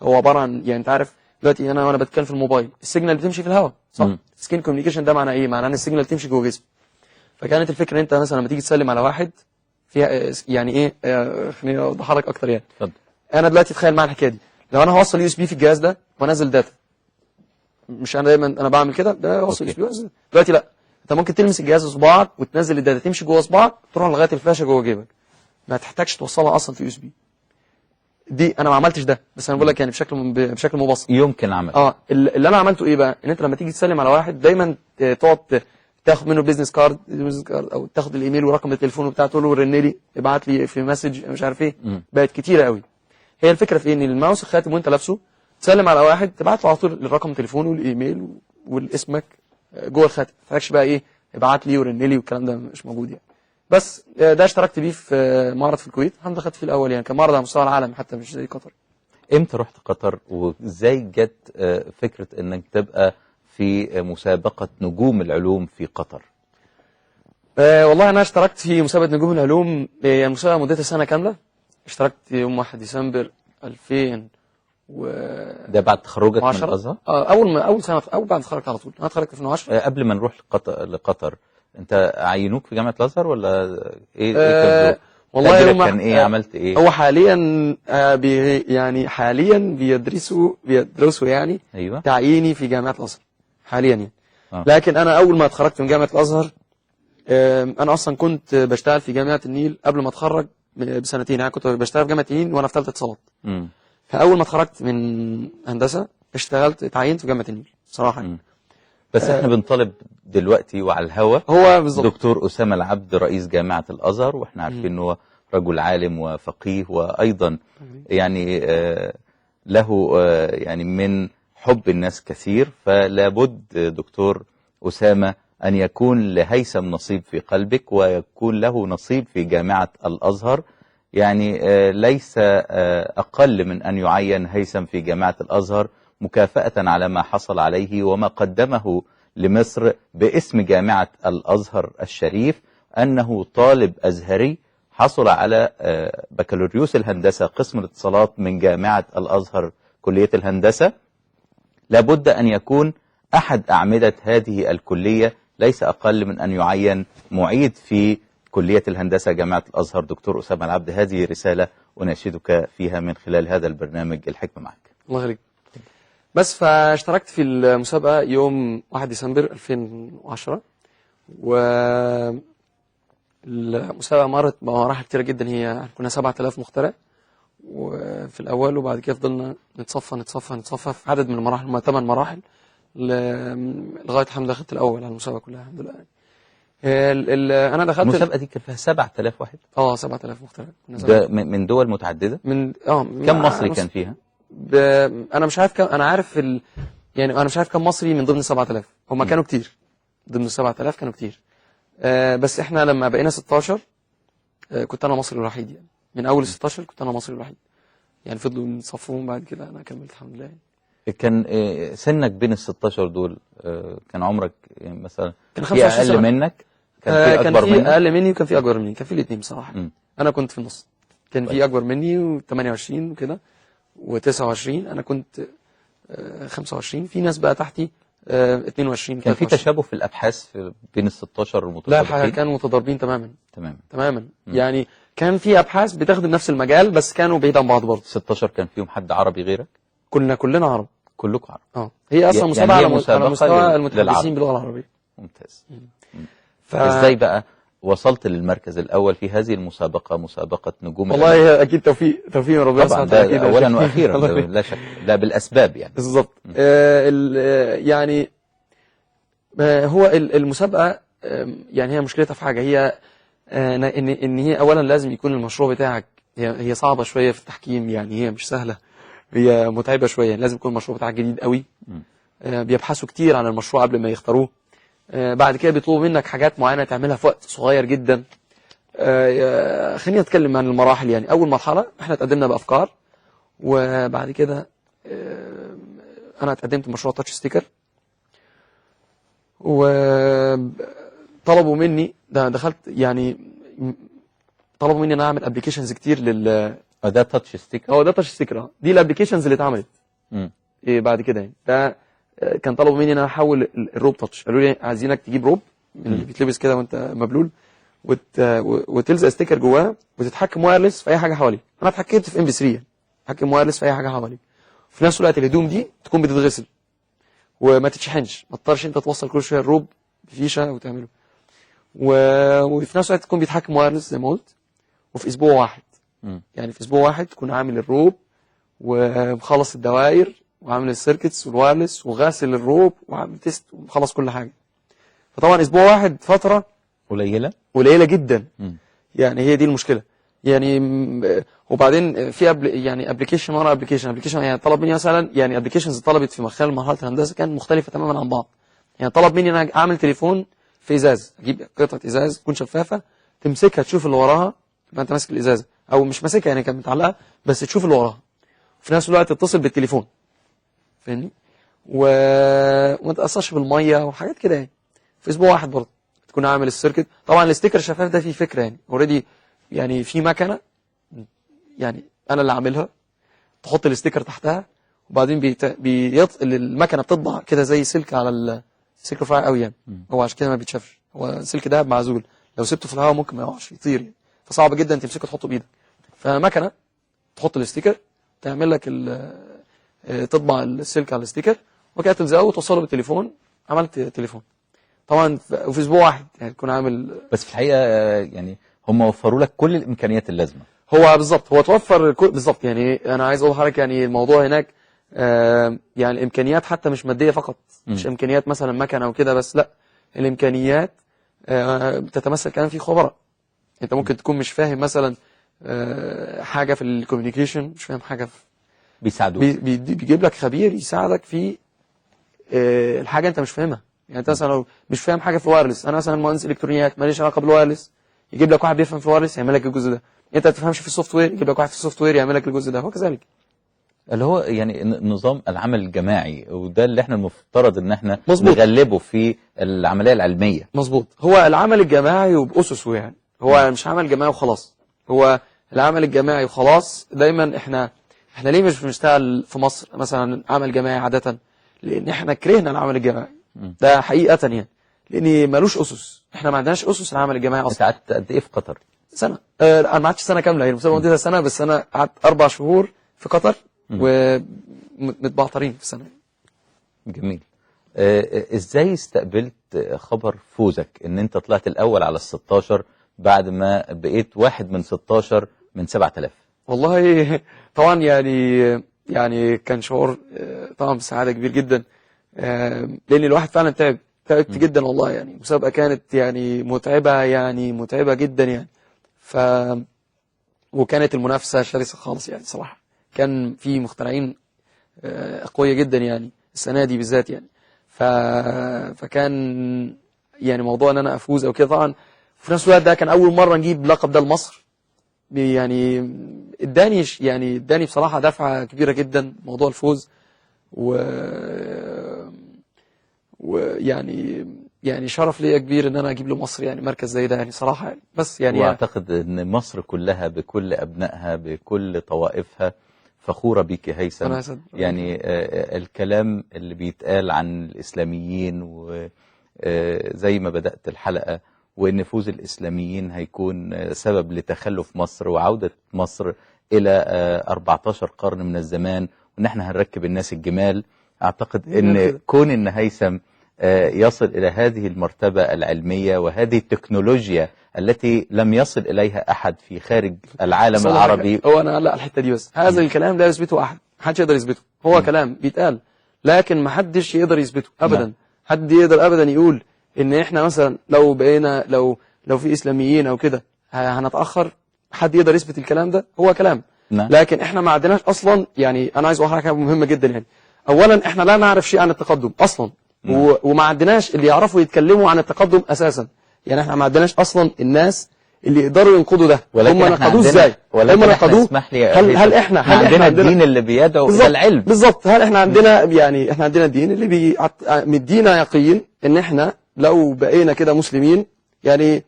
هو عبارة عن، يعني انت عارف دلوقتي انا وانا بتكلم في الموبايل ال signal بتمشي في الهواء، صح؟ skin communication ده معناه ايه؟ معناه ان ال signal تمشي جوه جسمك. فكانت الفكرة ان انت مثلا لما تيجي تسلم على واحد فيها يعني ايه، خليني اوضحها لك اكتر يعني. اتفضل. انا دلوقتي تخيل معايا الحكاية دي، لو انا هوصل USB في الجهاز ده وانزل data، مش انا دايما انا بعمل كده، ده اوصل USB. دلوقتي لا، انت ممكن تلمس الجهاز بصباعك وتنزل ال data تمشي جوه صباعك تروح لغاية الفلاشه جوه جيبك، ما تحتاجش توصلها اصلا في USB. دي انا ما عملتش ده، بس انا بقول لك يعني بشكل مبسط يمكن عمل. اللي انا عملته ايه بقى؟ ان انت لما تيجي تسلم على واحد دايما تقعد تاخد منه business card او تاخد الايميل ورقم التليفون وبتاع، تقول له رن لي، ابعت لي في message، مش عارف ايه. بقت كتيرة قوي. هي الفكرة في ايه؟ ان الماوس الخاتم وانت لابسه تسلم على واحد تبعت له على طول الرقم تليفونه والايميل والاسمك جوه الخاتم، ما تحتاجش بقى ايه ابعت لي ورن لي والكلام ده مش موجود يعني. بس ده اشتركت بيه في معرض في الكويت، الحمد لله خدت فيه الاول، يعني كان معرض على مستوى العالم حتى مش زي قطر. امتى رحت قطر وازاي جت فكرة انك تبقى في مسابقة نجوم العلوم في قطر؟ والله انا اشتركت في مسابقة نجوم العلوم، يعني مسابقة مدتها سنة كاملة. اشتركت يوم 1 ديسمبر 2000 و ده بعد تخرجك من الازهر؟ اول سنة، اول بعد اتخرجت على طول، انا اتخرجت في 2010. قبل ما نروح لقطر، انت عينوك في جامعه الازهر ولا ايه؟ ايه والله كان ايه؟ عملت ايه؟ هو حاليا يعني حاليا بيدرسوا يعني. أيوة. تعييني في جامعه الازهر حاليا يعني. لكن انا اول ما اتخرجت من جامعه الازهر، انا اصلا كنت بشتغل في جامعه النيل قبل ما اتخرج بسنتين، يعني كنت بشتغل في جامعه النيل وانا في ثالثة اتصالات. فاول ما اتخرجت من هندسة اشتغلت، اتعينت في جامعه النيل صراحة يعني. بس احنا بنطالب دلوقتي وعلى الهوا هو بالظبط دكتور أسامة العبد رئيس جامعة الأزهر، واحنا عارفين ان هو رجل عالم وفقيه، وايضا يعني له يعني من حب الناس كثير، فلا بد دكتور أسامة أن يكون لهيثم نصيب في قلبك ويكون له نصيب في جامعة الأزهر. يعني ليس أقل من أن يعين هيثم في جامعة الأزهر مكافأة على ما حصل عليه وما قدمه لمصر باسم جامعة الأزهر الشريف، أنه طالب أزهري حصل على بكالوريوس الهندسة قسم الاتصالات من جامعة الأزهر كلية الهندسة. لابد أن يكون أحد أعمدة هذه الكلية، ليس أقل من أن يعين معيد في كلية الهندسة جامعة الأزهر دكتور أسامة العبد. هذه رسالة أناشدك فيها من خلال هذا البرنامج الحكمة معك. الله يخليك. بس فاشتركت في المسابقة يوم 1 ديسمبر 2010، والمسابقة مرت بمراحل كتيرة جدا. هي كنا 7000 مخترع، وفي الاول، وبعد كده فضلنا نتصفى نتصفى نتصفى في عدد من المراحل، هم 8 مراحل، لغاية الحمد لله خدت الاول على المسابقة كلها الحمد لله. انا دخلت المسابقة دي كان فيها 7000 واحد. 7000 مختلف. ده من دول متعددة. من كم مصري كان فيها؟ انا مش عارف كم، انا عارف يعني انا مش عارف كم مصري من ضمن 7000، هم كانوا كتير ضمن 7000 كانوا كتير. بس احنا لما بقينا 16 كنت انا مصري الوحيد، يعني من اول 16 كنت انا مصري الوحيد، يعني فضلوا يصفوهم بعد كده انا كملت الحمد لله. يعني كان سنك بين ال 16 دول كان عمرك مثلا كان في 25 اقل سنة. منك؟ كان في كان اكبر في منك؟ اقل مني وكان في اكبر مني، كان في الاثنين بصراحة. انا كنت في النص، كان في اكبر مني و28 وكده و29، انا كنت 25، في ناس بقى تحتي 22. كان في 23. تشابه في الابحاث بين ال 16 لا المتسابقين؟ الحقيقة كانوا متضاربين تماما. تماما تماما. يعني كان في ابحاث بتخدم نفس المجال بس كانوا بعيد عن بعض برضه. 16 كان فيهم حد عربي غيرك؟ كنا كلنا عرب. كلكم عرب. هي اصلا يعني مسابقة هي على مسابقة مستوى المتحدثين للعرب. باللغة العربية. ممتاز. ازاي بقى وصلت للمركز الاول في هذه المسابقة، مسابقة نجوم والله هي اكيد توفيق من ربنا طبعا سبحانه ده وتعالى، أكيد. اولا واخيرا الله ده يبارك. لا شك، لا بالاسباب يعني. بالظبط. يعني هو المسابقة يعني هي مشكلتها في حاجة، هي ان هي اولا لازم يكون المشروع بتاعك، هي صعبة شوية في التحكيم، يعني هي مش سهلة، هي متعبة شوية، يعني لازم يكون المشروع بتاعك جديد قوي. بيبحثوا كتير عن المشروع قبل ما يختاروه. بعد كده بيطلبوا منك حاجات معينة تعملها في وقت صغير جدا. خلينا نتكلم عن المراحل. يعني اول مرحلة احنا اتقدمنا بافكار، وبعد كده انا اتقدمت مشروع touch sticker، وطلبوا مني ده دخلت يعني طلبوا مني ان انا اعمل applications كتير لل ده touch sticker. هو ده touch sticker، دي ال applications اللي اتعملت إيه بعد كده. يعني ده كان طلبوا مني ان انا احول الروب touch، قالوا لي عايزينك تجيب روب من اللي بيتلبس كده وانت مبلول وتلزق sticker جواه وتتحكم wireless في اي حاجة حواليك. انا اتحكمت في MP3، يعني اتحكم wireless في اي حاجة حواليك. وفي نفس الوقت الهدوم دي تكون بتتغسل وما تتشحنش، ما تضطرش انت توصل كل شوية الروب بفيشه وتعمله. وفي نفس الوقت تكون بيتحكم wireless زي ما قلت، وفي اسبوع واحد. يعني في اسبوع واحد تكون عامل الروب ومخلص الدوائر وعامل ال circuits وال wireless وغاسل الروب وعامل test ومخلص كل حاجة. فطبعا اسبوع واحد فترة قليله قليله جدا. يعني هي دي المشكلة. يعني وبعدين في يعني application ورا application، يعني طلب مني مثلا، يعني applications طلبت في خلال مرحلة الهندسة كانت مختلفة تماما عن بعض. يعني طلب مني ان انا اعمل تليفون في ازاز، اجيب قطعه ازاز تكون شفافة تمسكها تشوف اللي وراها، تبقى انت ماسك الازازه او مش ماسكها يعني كانت متعلقه بس تشوف اللي وراها، وفي نفس الوقت تتصل بالتليفون، فاهمني؟ وما تاثرش بالمية وحاجات كده. يعني في اسبوع واحد برضه تكون عامل ال circuit. طبعا ال sticker الشفاف ده فيه فكرة، يعني already يعني في مكنه، يعني انا اللي عاملها، تحط ال sticker تحتها وبعدين المكنه بتطبع كده زي سلك على السلك رفيع قوي يعني. هو عشان كده ما بيتشافش، هو سلك دهب معزول، لو سبته في الهواء ممكن ما يقعش يطير يعني، فصعب جدا تمسكه تحطه بايدك. فمكنه تحط ال sticker تعمل لك تطبع السلك على ال sticker وكده تلزقه وتوصله بالتليفون. عملت تليفون طبعا وفي اسبوع واحد يعني تكون عامل. بس في الحقيقة يعني هم وفروا لك كل الامكانيات اللازمة. هو بالظبط، هو توفر بالظبط. يعني انا عايز اقول لحضرتك يعني الموضوع هناك يعني الامكانيات حتى مش مادية فقط، مش امكانيات مثلا مكنه وكده بس، لا الامكانيات بتتمثل كمان في خبراء. انت ممكن تكون مش فاهم مثلا حاجة في ال communication، مش فاهم حاجة في بيساعدوك، بيجيب لك خبير يساعدك في الحاجة انت مش فاهمها. يعني انت مثلا لو مش فاهم حاجة في ال wireless، انا مثلا مهندس الكترونيات ماليش علاقة بال wireless، يجيب لك واحد بيفهم في ال wireless يعمل لك الجزء ده. انت ما بتفهمش في ال software، يجيب لك واحد في ال software يعمل لك الجزء ده، وكذلك اللي هو يعني نظام العمل الجماعي، وده اللي احنا المفترض ان احنا مظبوط. نغلبه في العملية العلمية. مظبوط، هو العمل الجماعي وبأسسه، يعني هو مش عمل جماعي وخلاص، هو العمل الجماعي وخلاص. دايما احنا ليه مش بنشتغل في مصر مثلا عمل جماعي عادة؟ لان احنا كرهنا العمل الجماعي ده حقيقة، يعني لان ملوش اسس، احنا ما عندناش اسس العمل الجماعي انت اصلا. قعدت قد ايه في قطر؟ سنة. انا ما قعدتش سنة كاملة، هي المسابقة مدتها سنة، بس انا قعدت 4 شهور في قطر ومتبعترين في سنة. جميل. ازاي استقبلت خبر فوزك ان انت طلعت الاول على ال 16 بعد ما بقيت واحد من 16 من 7000؟ والله طبعا يعني كان شعور طبعا بسعادة كبير جدا، لان الواحد فعلا تعبت جدا والله. يعني المسابقة كانت يعني متعبة، يعني متعبة جدا يعني. وكانت المنافسة شرسة خالص يعني صراحة. كان في مخترعين اقوياء جدا يعني السنة دي بالذات يعني. فكان يعني موضوع ان انا افوز او كده، طبعا في نفس الوقت ده كان اول مرة نجيب لقب ده لمصر، يعني اداني بصراحة دفعة كبيرة جدا موضوع الفوز، ويعني شرف ليا كبير ان انا اجيب لمصر يعني مركز زي ده يعني صراحة يعني. بس يعني واعتقد ان مصر كلها بكل ابنائها بكل طوائفها فخورة بك يا هيثم. يعني الكلام اللي بيتقال عن الاسلاميين، وزي ما بدأت الحلقة، وإن فوز الإسلاميين هيكون سبب لتخلف مصر وعودة مصر إلى 14 قرن من الزمان، وإن احنا هنركب الناس الجمال. أعتقد إن كون إن هيثم يصل إلى هذه المرتبة العلمية وهذه التكنولوجيا التي لم يصل إليها أحد في خارج العالم العربي. هو أنا لا الحتة دي بس، هذا الكلام لا يثبته أحد، محدش يقدر يثبته، هو كلام بيتقال لكن محدش يقدر يثبته أبدا. حد يقدر أبدا يقول ان احنا مثلا لو بقينا لو في اسلاميين او كده هنتاخر؟ حد يقدر يثبت الكلام ده؟ هو كلام. لكن احنا ما عندناش اصلا. يعني انا عايز اقول حاجة مهمة جدا يعني، اولا احنا لا نعرف شيء عن التقدم اصلا، وما عندناش اللي يعرفوا يتكلموا عن التقدم اساسا. يعني احنا ما عندناش اصلا الناس اللي يقدروا ينقضوا ده. هم نقضوه ازاي؟ هم نقضوه. هل احنا عندنا الدين اللي بيدعو الى العلم؟ بالظبط. هل احنا عندنا يعني احنا عندنا الدين اللي مدينا يقين ان احنا لو بقينا كده مسلمين، يعني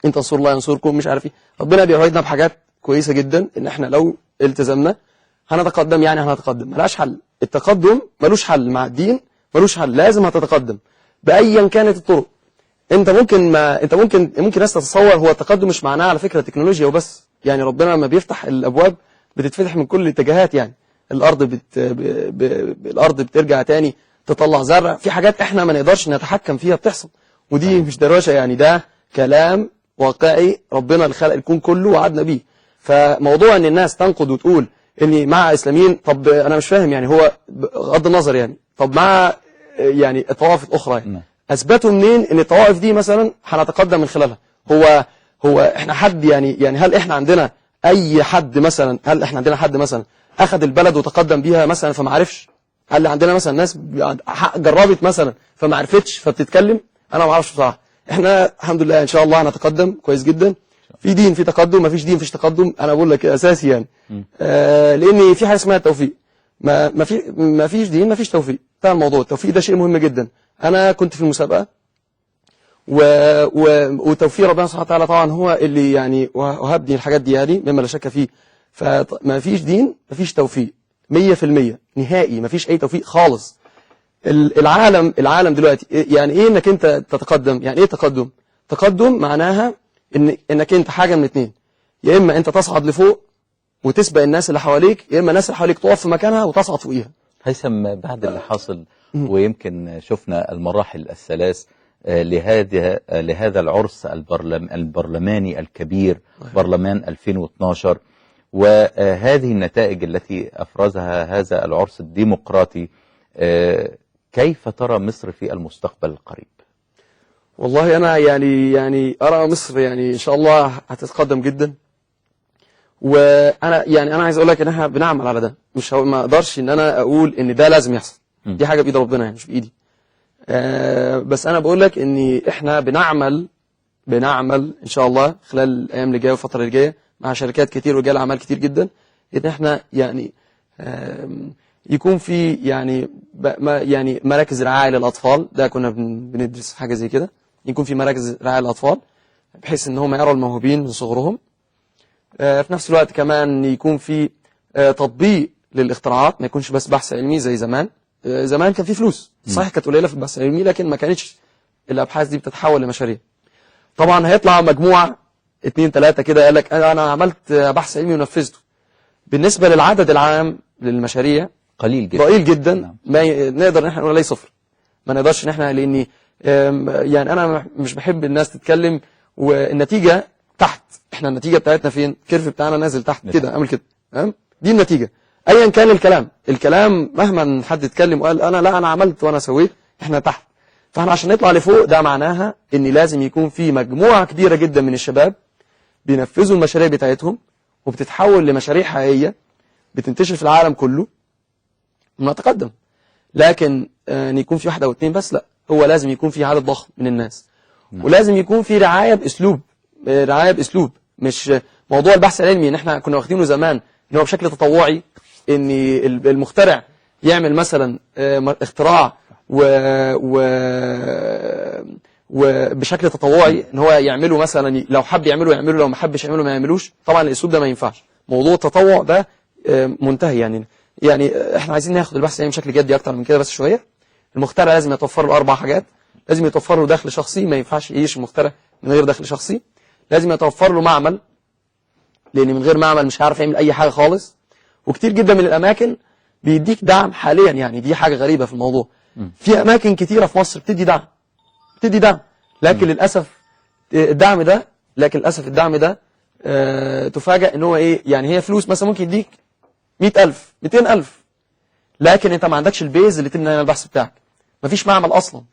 ان تنصروا الله ينصركم، مش عارف ايه، ربنا بيوعدنا بحاجات كويسة جدا ان احنا لو التزمنا هنتقدم. يعني هنتقدم، ملهاش حل. التقدم ملوش حل مع الدين، ملوش حل، لازم هتتقدم بايا كانت الطرق. انت ممكن ما انت ممكن ناس تتصور هو التقدم مش معناه على فكرة تكنولوجيا وبس. يعني ربنا لما بيفتح الابواب بتتفتح من كل الاتجاهات. يعني الارض الارض بترجع تاني تطلع زرع، في حاجات احنا ما نقدرش نتحكم فيها بتحصل، ودي مش دروشه يعني، ده كلام واقعي ربنا اللي خلق الكون كله وعدنا بيه. فموضوع ان الناس تنقد وتقول اني مع اسلاميين، طب انا مش فاهم يعني، هو بغض النظر يعني، طب مع يعني الطوائف الاخرى يعني اثبتوا منين ان الطوائف دي مثلا هنتقدم من خلالها؟ هو احنا حد يعني هل احنا عندنا اي حد مثلا، هل احنا عندنا حد مثلا اخذ البلد وتقدم بيها مثلا فما عرفش؟ هل عندنا مثلا ناس جربت مثلا فما عرفتش فبتتكلم؟ انا ما اعرفش بصراحة. احنا الحمد لله ان شاء الله هنتقدم كويس جدا. في دين في تقدم، ما فيش دين فيش تقدم، انا بقول لك اساسي يعني. لان في حاجة اسمها التوفيق، ما فيش دين ما فيش توفيق. ده الموضوع، التوفيق ده شيء مهم جدا. انا كنت في المسابقة وتوفيق ربنا سبحانه وتعالى طبعا هو اللي يعني وهبني الحاجات دي يعني مما لا شك فيه. فما فيش دين ما فيش توفيق 100% نهائي، ما فيش اي توفيق خالص. العالم دلوقتي يعني ايه انك انت تتقدم؟ يعني ايه تقدم؟ تقدم معناها انك انت حاجة من اتنين، يا اما انت تصعد لفوق وتسبق الناس اللي حواليك، يا اما الناس اللي حواليك تقف في مكانها وتصعد فوقيها. هيثم، بعد اللي حصل ويمكن شفنا المراحل الثلاث لهذا العرس البرلماني الكبير، برلمان 2012، وهذه النتائج التي أفرزها هذا العرس الديمقراطي، كيف ترى مصر في المستقبل القريب؟ والله أنا يعني أرى مصر يعني إن شاء الله هتتقدم جدا. وأنا يعني أنا عايز أقول لك إن إحنا بنعمل على ده، مش ما أقدرش إن أنا أقول إن ده لازم يحصل، دي حاجة بإيد ربنا يعني مش بإيدي. بس أنا بقول لك إن إحنا بنعمل إن شاء الله خلال الأيام اللي جاية والفترة اللي جاية مع شركات كتير ورجال أعمال كتير جدا، إن إحنا يعني يكون في يعني يعني مراكز رعاية للأطفال. ده كنا بندرس حاجة زي كده، يكون في مراكز رعاية للأطفال بحيث إن هم يروا الموهوبين من صغرهم. في نفس الوقت كمان يكون في تطبيق للاختراعات، ما يكونش بس بحث علمي زي زمان. زمان كان في فلوس صحيح كانت قليلة في البحث العلمي، لكن ما كانتش الأبحاث دي بتتحول لمشاريع. طبعا هيطلع مجموعة 2 3 كده قال لك أنا عملت بحث علمي ونفذته. بالنسبة للعدد العام للمشاريع قليل جدا، ضئيل جدا. نعم. ما نقدر ان احنا نقول عليه صفر، ما نقدرش ان احنا، لاني يعني انا مش بحب الناس تتكلم والنتيجة تحت. احنا النتيجة بتاعتنا فين؟ ال curve بتاعنا نازل تحت كده، عامل كده، تمام؟ دي النتيجة. ايا كان الكلام مهما حد اتكلم وقال انا لا انا عملت وانا سويت، احنا تحت. فاحنا عشان نطلع لفوق ده معناها ان لازم يكون في مجموعة كبيرة جدا من الشباب بينفذوا المشاريع بتاعتهم وبتتحول لمشاريع حقيقية بتنتشر في العالم كله ونتقدم. لكن ان يكون في واحدة او اتنين بس، لا، هو لازم يكون في عدد ضخم من الناس. ولازم يكون في رعاية باسلوب، رعاية باسلوب، مش موضوع البحث العلمي ان احنا كنا واخدينه زمان ان هو بشكل تطوعي، ان المخترع يعمل مثلا اختراع وبشكل تطوعي ان هو يعمله مثلا، لو حب يعمله يعمله، لو ما حبش يعمله ما يعملوش. طبعا الاسلوب ده ما ينفعش، موضوع التطوع ده منتهي. يعني احنا عايزين ناخد البحث العلمي بشكل جدي اكتر من كده بس شوية. المخترع لازم يتوفر له 4 حاجات، لازم يتوفر له دخل شخصي، ما ينفعش يعيش المخترع من غير دخل شخصي. لازم يتوفر له معمل، لان من غير معمل مش هيعرف يعمل اي حاجة خالص. وكتير جدا من الاماكن بيديك دعم حاليا، يعني دي حاجة غريبة في الموضوع. في اماكن كتيرة في مصر بتدي دعم، بتدي دعم، لكن للاسف الدعم ده، تفاجأ ان هو ايه، يعني هي فلوس مثلا ممكن يديك 100,000 200,000، لكن انت ما عندكش ال base اللي تبني على البحث بتاعك. مفيش معمل اصلا،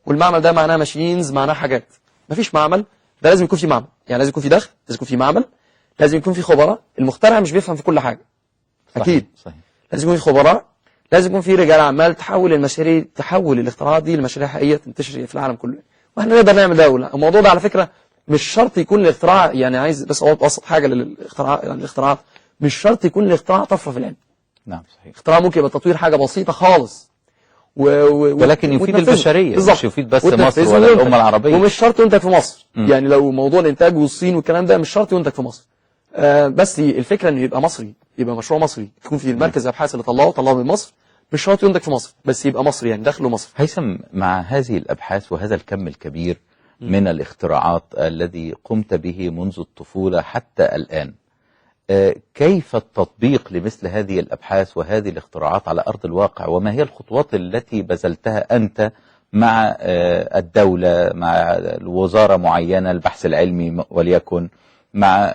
والمعمل ده معناه machines، معناه حاجات. مفيش معمل، ده لازم يكون في معمل، يعني لازم يكون في دخل، لازم يكون في معمل، لازم يكون في خبراء. المخترع مش بيفهم في كل حاجة، صحيح. اكيد صحيح. لازم يكون في خبراء، لازم يكون في رجال اعمال تحول المشاريع، تحول الاختراعات دي لمشاريع حقيقية تنتشر في العالم كله. واحنا نقدر نعمل ده. ولا الموضوع ده على فكرة مش شرط يكون الاختراع، يعني عايز بس اوصل حاجة للاختراع، يعني الاختراعات مش شرط يكون الاختراع طفرة في العلم. نعم صحيح. اختراع ممكن يبقى تطوير حاجة بسيطة خالص ولكن يفيد البشرية، مش يفيد بس مصر ولا الامة العربية. ومش شرط ينتج في مصر. يعني لو موضوع الانتاج والصين والكلام ده مش شرط ينتج في مصر. بس الفكرة انه يبقى مصري، يبقى مشروع مصري، يكون في المركز الابحاث اللي طلعه من مصر، مش شرط ينتج في مصر، بس يبقى مصري، يعني دخله مصر. هيثم، مع هذه الابحاث وهذا الكم الكبير من الاختراعات الذي قمت به منذ الطفولة حتى الان، كيف التطبيق لمثل هذه الأبحاث وهذه الاختراعات على أرض الواقع؟ وما هي الخطوات التي بذلتها أنت مع الدولة، مع الوزارة معينة، البحث العلمي وليكن، مع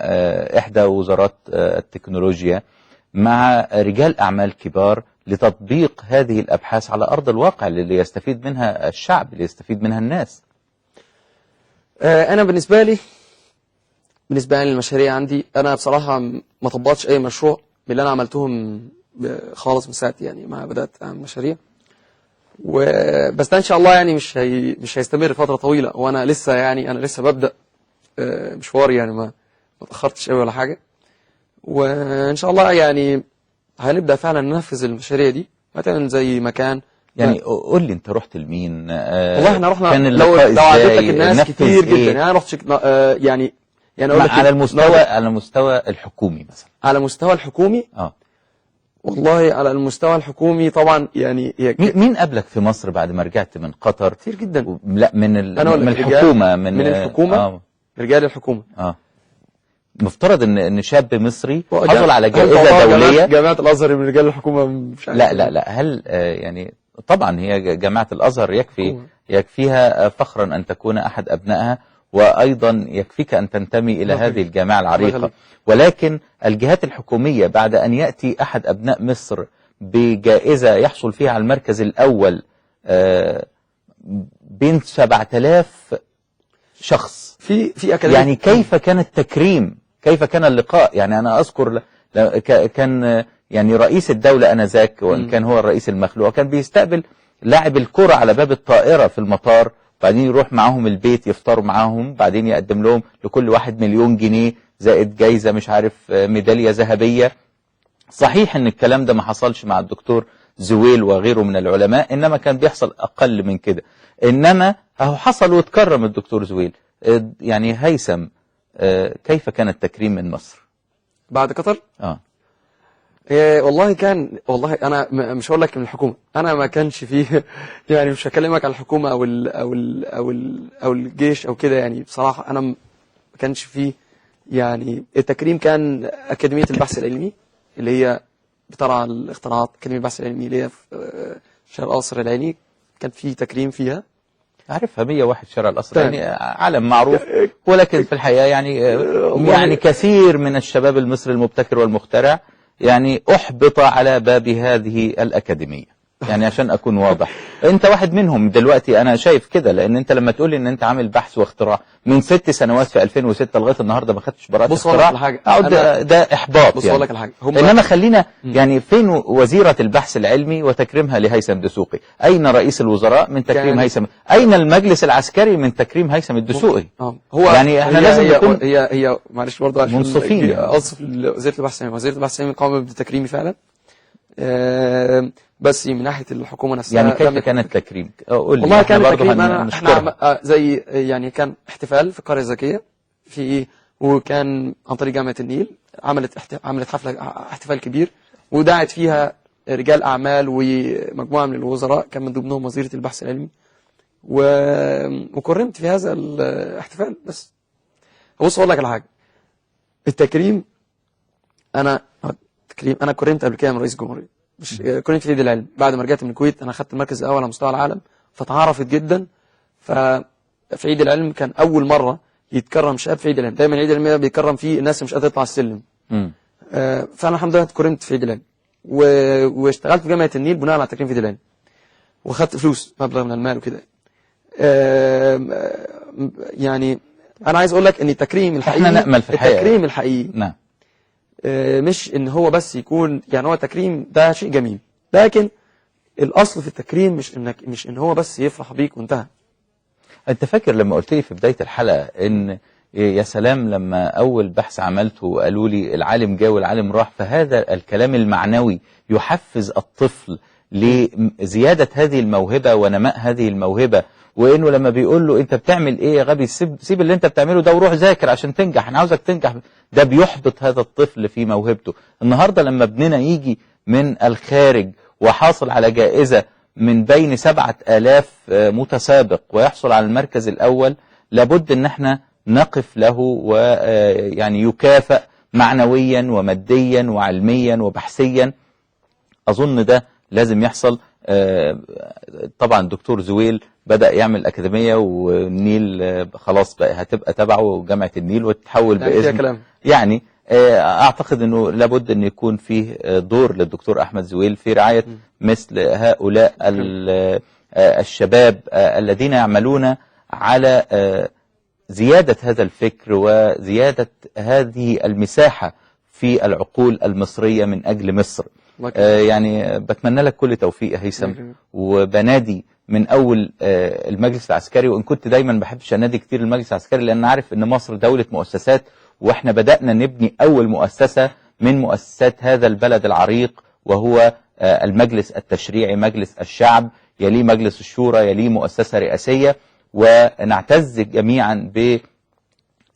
إحدى وزارات التكنولوجيا، مع رجال أعمال كبار، لتطبيق هذه الأبحاث على أرض الواقع اللي يستفيد منها الشعب، اللي يستفيد منها الناس؟ أنا بالنسبة لي المشاريع عندي، أنا بصراحة ما طبقتش أي مشروع من اللي أنا عملتهم خالص من ساعة يعني ما بدأت أعمل مشاريع، وبس ده إن شاء الله يعني مش هيستمر فترة طويلة، وأنا لسه يعني أنا لسه ببدأ مشواري، يعني ما اتأخرتش أوي ولا حاجة، وإن شاء الله يعني هنبدأ فعلا ننفذ المشاريع دي مثلا زي مكان. يعني قول لي انت رحت لمين؟ والله احنا رحنا، لو عدت لك الناس كتير جدا. يعني انا رحت يعني اقول لك على المستوى، على المستوى الحكومي مثلا. على المستوى الحكومي، والله على المستوى الحكومي طبعا يعني مين قابلك في مصر بعد ما رجعت من قطر؟ كتير جدا. لا، من الحكومة، من الحكومة، رجال الحكومة. مفترض ان شاب مصري حصل على جائزة دولية. جامعه الازهر من رجال الحكومة، مش عارف. لا لا لا، هل يعني طبعا هي جامعه الازهر يكفيها فخرا ان تكون احد ابنائها، وأيضا يكفيك أن تنتمي إلى هذه الجامعة العريقة. ولكن الجهات الحكومية بعد أن يأتي أحد أبناء مصر بجائزة يحصل فيها على المركز الأول بين 7000 شخص في أكاديمية، يعني كيف كان التكريم؟ كيف كان اللقاء؟ يعني أنا أذكر كان يعني رئيس الدولة آنذاك، وإن كان هو الرئيس المخلوع، كان بيستقبل لاعب الكرة على باب الطائرة في المطار، بعدين يروح معاهم البيت يفطروا معاهم، بعدين يقدم لهم لكل واحد 1,000,000 جنيه زائد جايزة مش عارف ميدالية ذهبية. صحيح ان الكلام ده ما حصلش مع الدكتور زويل وغيره من العلماء، انما كان بيحصل اقل من كده، انما اهو حصل واتكرم الدكتور زويل. يعني هيثم، كيف كان التكريم من مصر بعد قطر؟ والله كان، والله انا مش هقول لك من الحكومة، انا ما كانش فيه يعني مش هكلمك على الحكومة او ال او ال او ال او الجيش او كده، يعني بصراحة انا ما كانش فيه يعني التكريم. كان اكاديمية البحث العلمي اللي هي بترعى الاختراعات، اكاديمية البحث العلمي اللي هي في شرق قصر العيني، كان في تكريم فيها. عارفها 101 شارع القصر يعني عالم معروف، ولكن في الحقيقة يعني كثير من الشباب المصري المبتكر والمخترع يعني أحبط على باب هذه الأكاديمية. يعني عشان أكون واضح، أنت واحد منهم دلوقتي، أنا شايف كده، لأن أنت لما تقول إن أنت عامل بحث واختراع من 6 سنوات في 2006 لغاية النهاردة ما خدتش براءة اختراع، ده إحباط. بص أقول لك على حاجة، إنما خلينا يعني فين وزيرة البحث العلمي وتكريمها لهيثم دسوقي؟ أين رئيس الوزراء من تكريم هيثم؟ أين المجلس العسكري من تكريم هيثم الدسوقي؟ هو يعني إحنا لازم نكون هي معلش برضه عشان منصفين. أصف وزيرة البحث العلمي، وزيرة البحث العلمي قامت بتكريمي فعلا، بس من ناحية الحكومة نفسها. يعني كيف كان التكريم؟ قول لي. والله كان التكريم احنا زي يعني كان احتفال في القرية الذكية في، وكان عن طريق جامعة النيل عملت حفلة احتفال كبير، ودعت فيها رجال أعمال ومجموعة من الوزراء كان من ضمنهم وزيرة البحث العلمي، وكرمت في هذا الاحتفال. بس بص أقول لك على حاجة، التكريم أنا كرمت قبل كده من رئيس الجمهورية، مش كرمت في عيد العلم بعد ما رجعت من الكويت. أنا خدت المركز الأول على مستوى العالم، فتعرفت جدا. ففي عيد العلم كان أول مرة يتكرم شاب في عيد العلم. دايما عيد العلم بيتكرم فيه الناس مش قادرة تطلع السلم. فأنا الحمد لله اتكرمت في عيد العلم، واشتغلت في جامعة النيل بناء على تكريم في عيد العلم، وخدت فلوس مبلغ من المال وكده. يعني أنا عايز أقول لك إن التكريم الحقيقي، احنا نأمل في الحقيقة التكريم الحقيقي، نعم، مش ان هو بس يكون، يعني هو التكريم ده شيء جميل، لكن الاصل في التكريم مش ان هو بس يفرح بيك وانتهى. انت فاكر لما قلت لي في بداية الحلقة ان يا سلام لما اول بحث عملته قالوا لي العالم جه والعالم راح، فهذا الكلام المعنوي يحفز الطفل لزيادة هذه الموهبة ونماء هذه الموهبة، وانه لما بيقول له انت بتعمل ايه يا غبي، سيب اللي انت بتعمله ده وروح ذاكر عشان تنجح، انا عاوزك تنجح، ده بيحبط هذا الطفل في موهبته. النهارده لما ابننا يجي من الخارج وحاصل على جائزة من بين 7000 متسابق ويحصل على المركز الأول، لابد ان احنا نقف له ويعني يكافأ معنويا وماديا وعلميا وبحثيا. أظن ده لازم يحصل. طبعا الدكتور زويل بدأ يعمل أكاديمية، والنيل خلاص بقى هتبقى تبعه جامعة النيل وتتحول بإذن، يعني أعتقد أنه لابد أن يكون فيه دور للدكتور أحمد زويل في رعاية مثل هؤلاء الشباب الذين يعملون على زيادة هذا الفكر وزيادة هذه المساحة في العقول المصرية من أجل مصر. يعني بتمنى لك كل توفيق يا هيثم، وبنادي من أول المجلس العسكري، وإن كنت دايما بحبش أنادي كتير المجلس العسكري لأن عارف إن مصر دولة مؤسسات، وإحنا بدأنا نبني أول مؤسسة من مؤسسات هذا البلد العريق، وهو المجلس التشريعي، مجلس الشعب، يليه مجلس الشورى، يليه مؤسسة رئاسية، ونعتز جميعا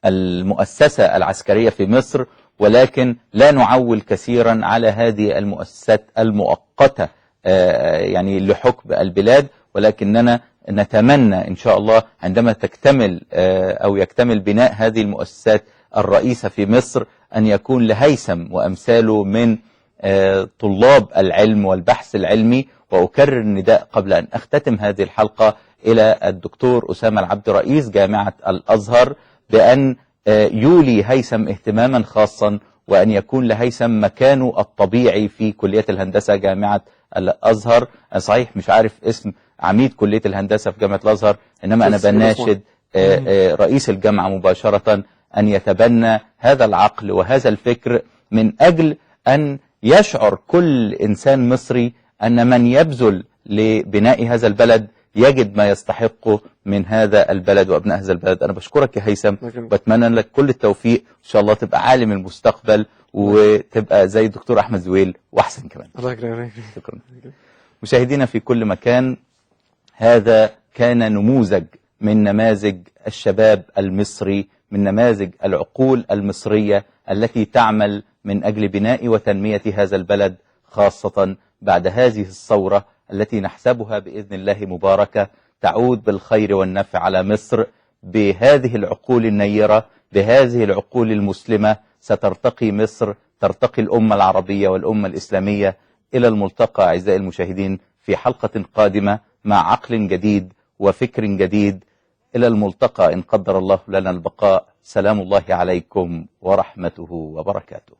بالمؤسسة العسكرية في مصر، ولكن لا نعول كثيرا على هذه المؤسسات المؤقتة يعني لحكم البلاد، ولكننا نتمنى إن شاء الله عندما تكتمل أو يكتمل بناء هذه المؤسسات الرئيسة في مصر أن يكون لهيثم وأمثاله من طلاب العلم والبحث العلمي. وأكرر النداء قبل أن أختتم هذه الحلقة إلى الدكتور أسامة العبد رئيس جامعة الأزهر بأن يولي هيثم اهتماما خاصا، وأن يكون لهيثم مكانه الطبيعي في كلية الهندسة جامعة الأزهر. صحيح مش عارف اسم عميد كلية الهندسة في جامعة الأزهر، إنما أنا بناشد رئيس الجامعة مباشرة أن يتبنى هذا العقل وهذا الفكر من أجل أن يشعر كل إنسان مصري أن من يبذل لبناء هذا البلد يجد ما يستحقه من هذا البلد وأبناء هذا البلد. أنا بشكرك يا هيثم، وبتمنى لك كل التوفيق، إن شاء الله تبقى عالم المستقبل وتبقى زي الدكتور أحمد زويل وأحسن كمان. الله يكرمك. شكرا. مشاهدينا في كل مكان، هذا كان نموذج من نماذج الشباب المصري، من نماذج العقول المصرية التي تعمل من أجل بناء وتنمية هذا البلد، خاصة بعد هذه الثورة التي نحسبها بإذن الله مباركة تعود بالخير والنفع على مصر. بهذه العقول النيرة، بهذه العقول المسلمة، سترتقي مصر، ترتقي الأمة العربية والأمة الإسلامية. إلى الملتقى أعزائي المشاهدين في حلقة قادمة مع عقل جديد وفكر جديد. إلى الملتقى إن قدر الله لنا البقاء. سلام الله عليكم ورحمته وبركاته.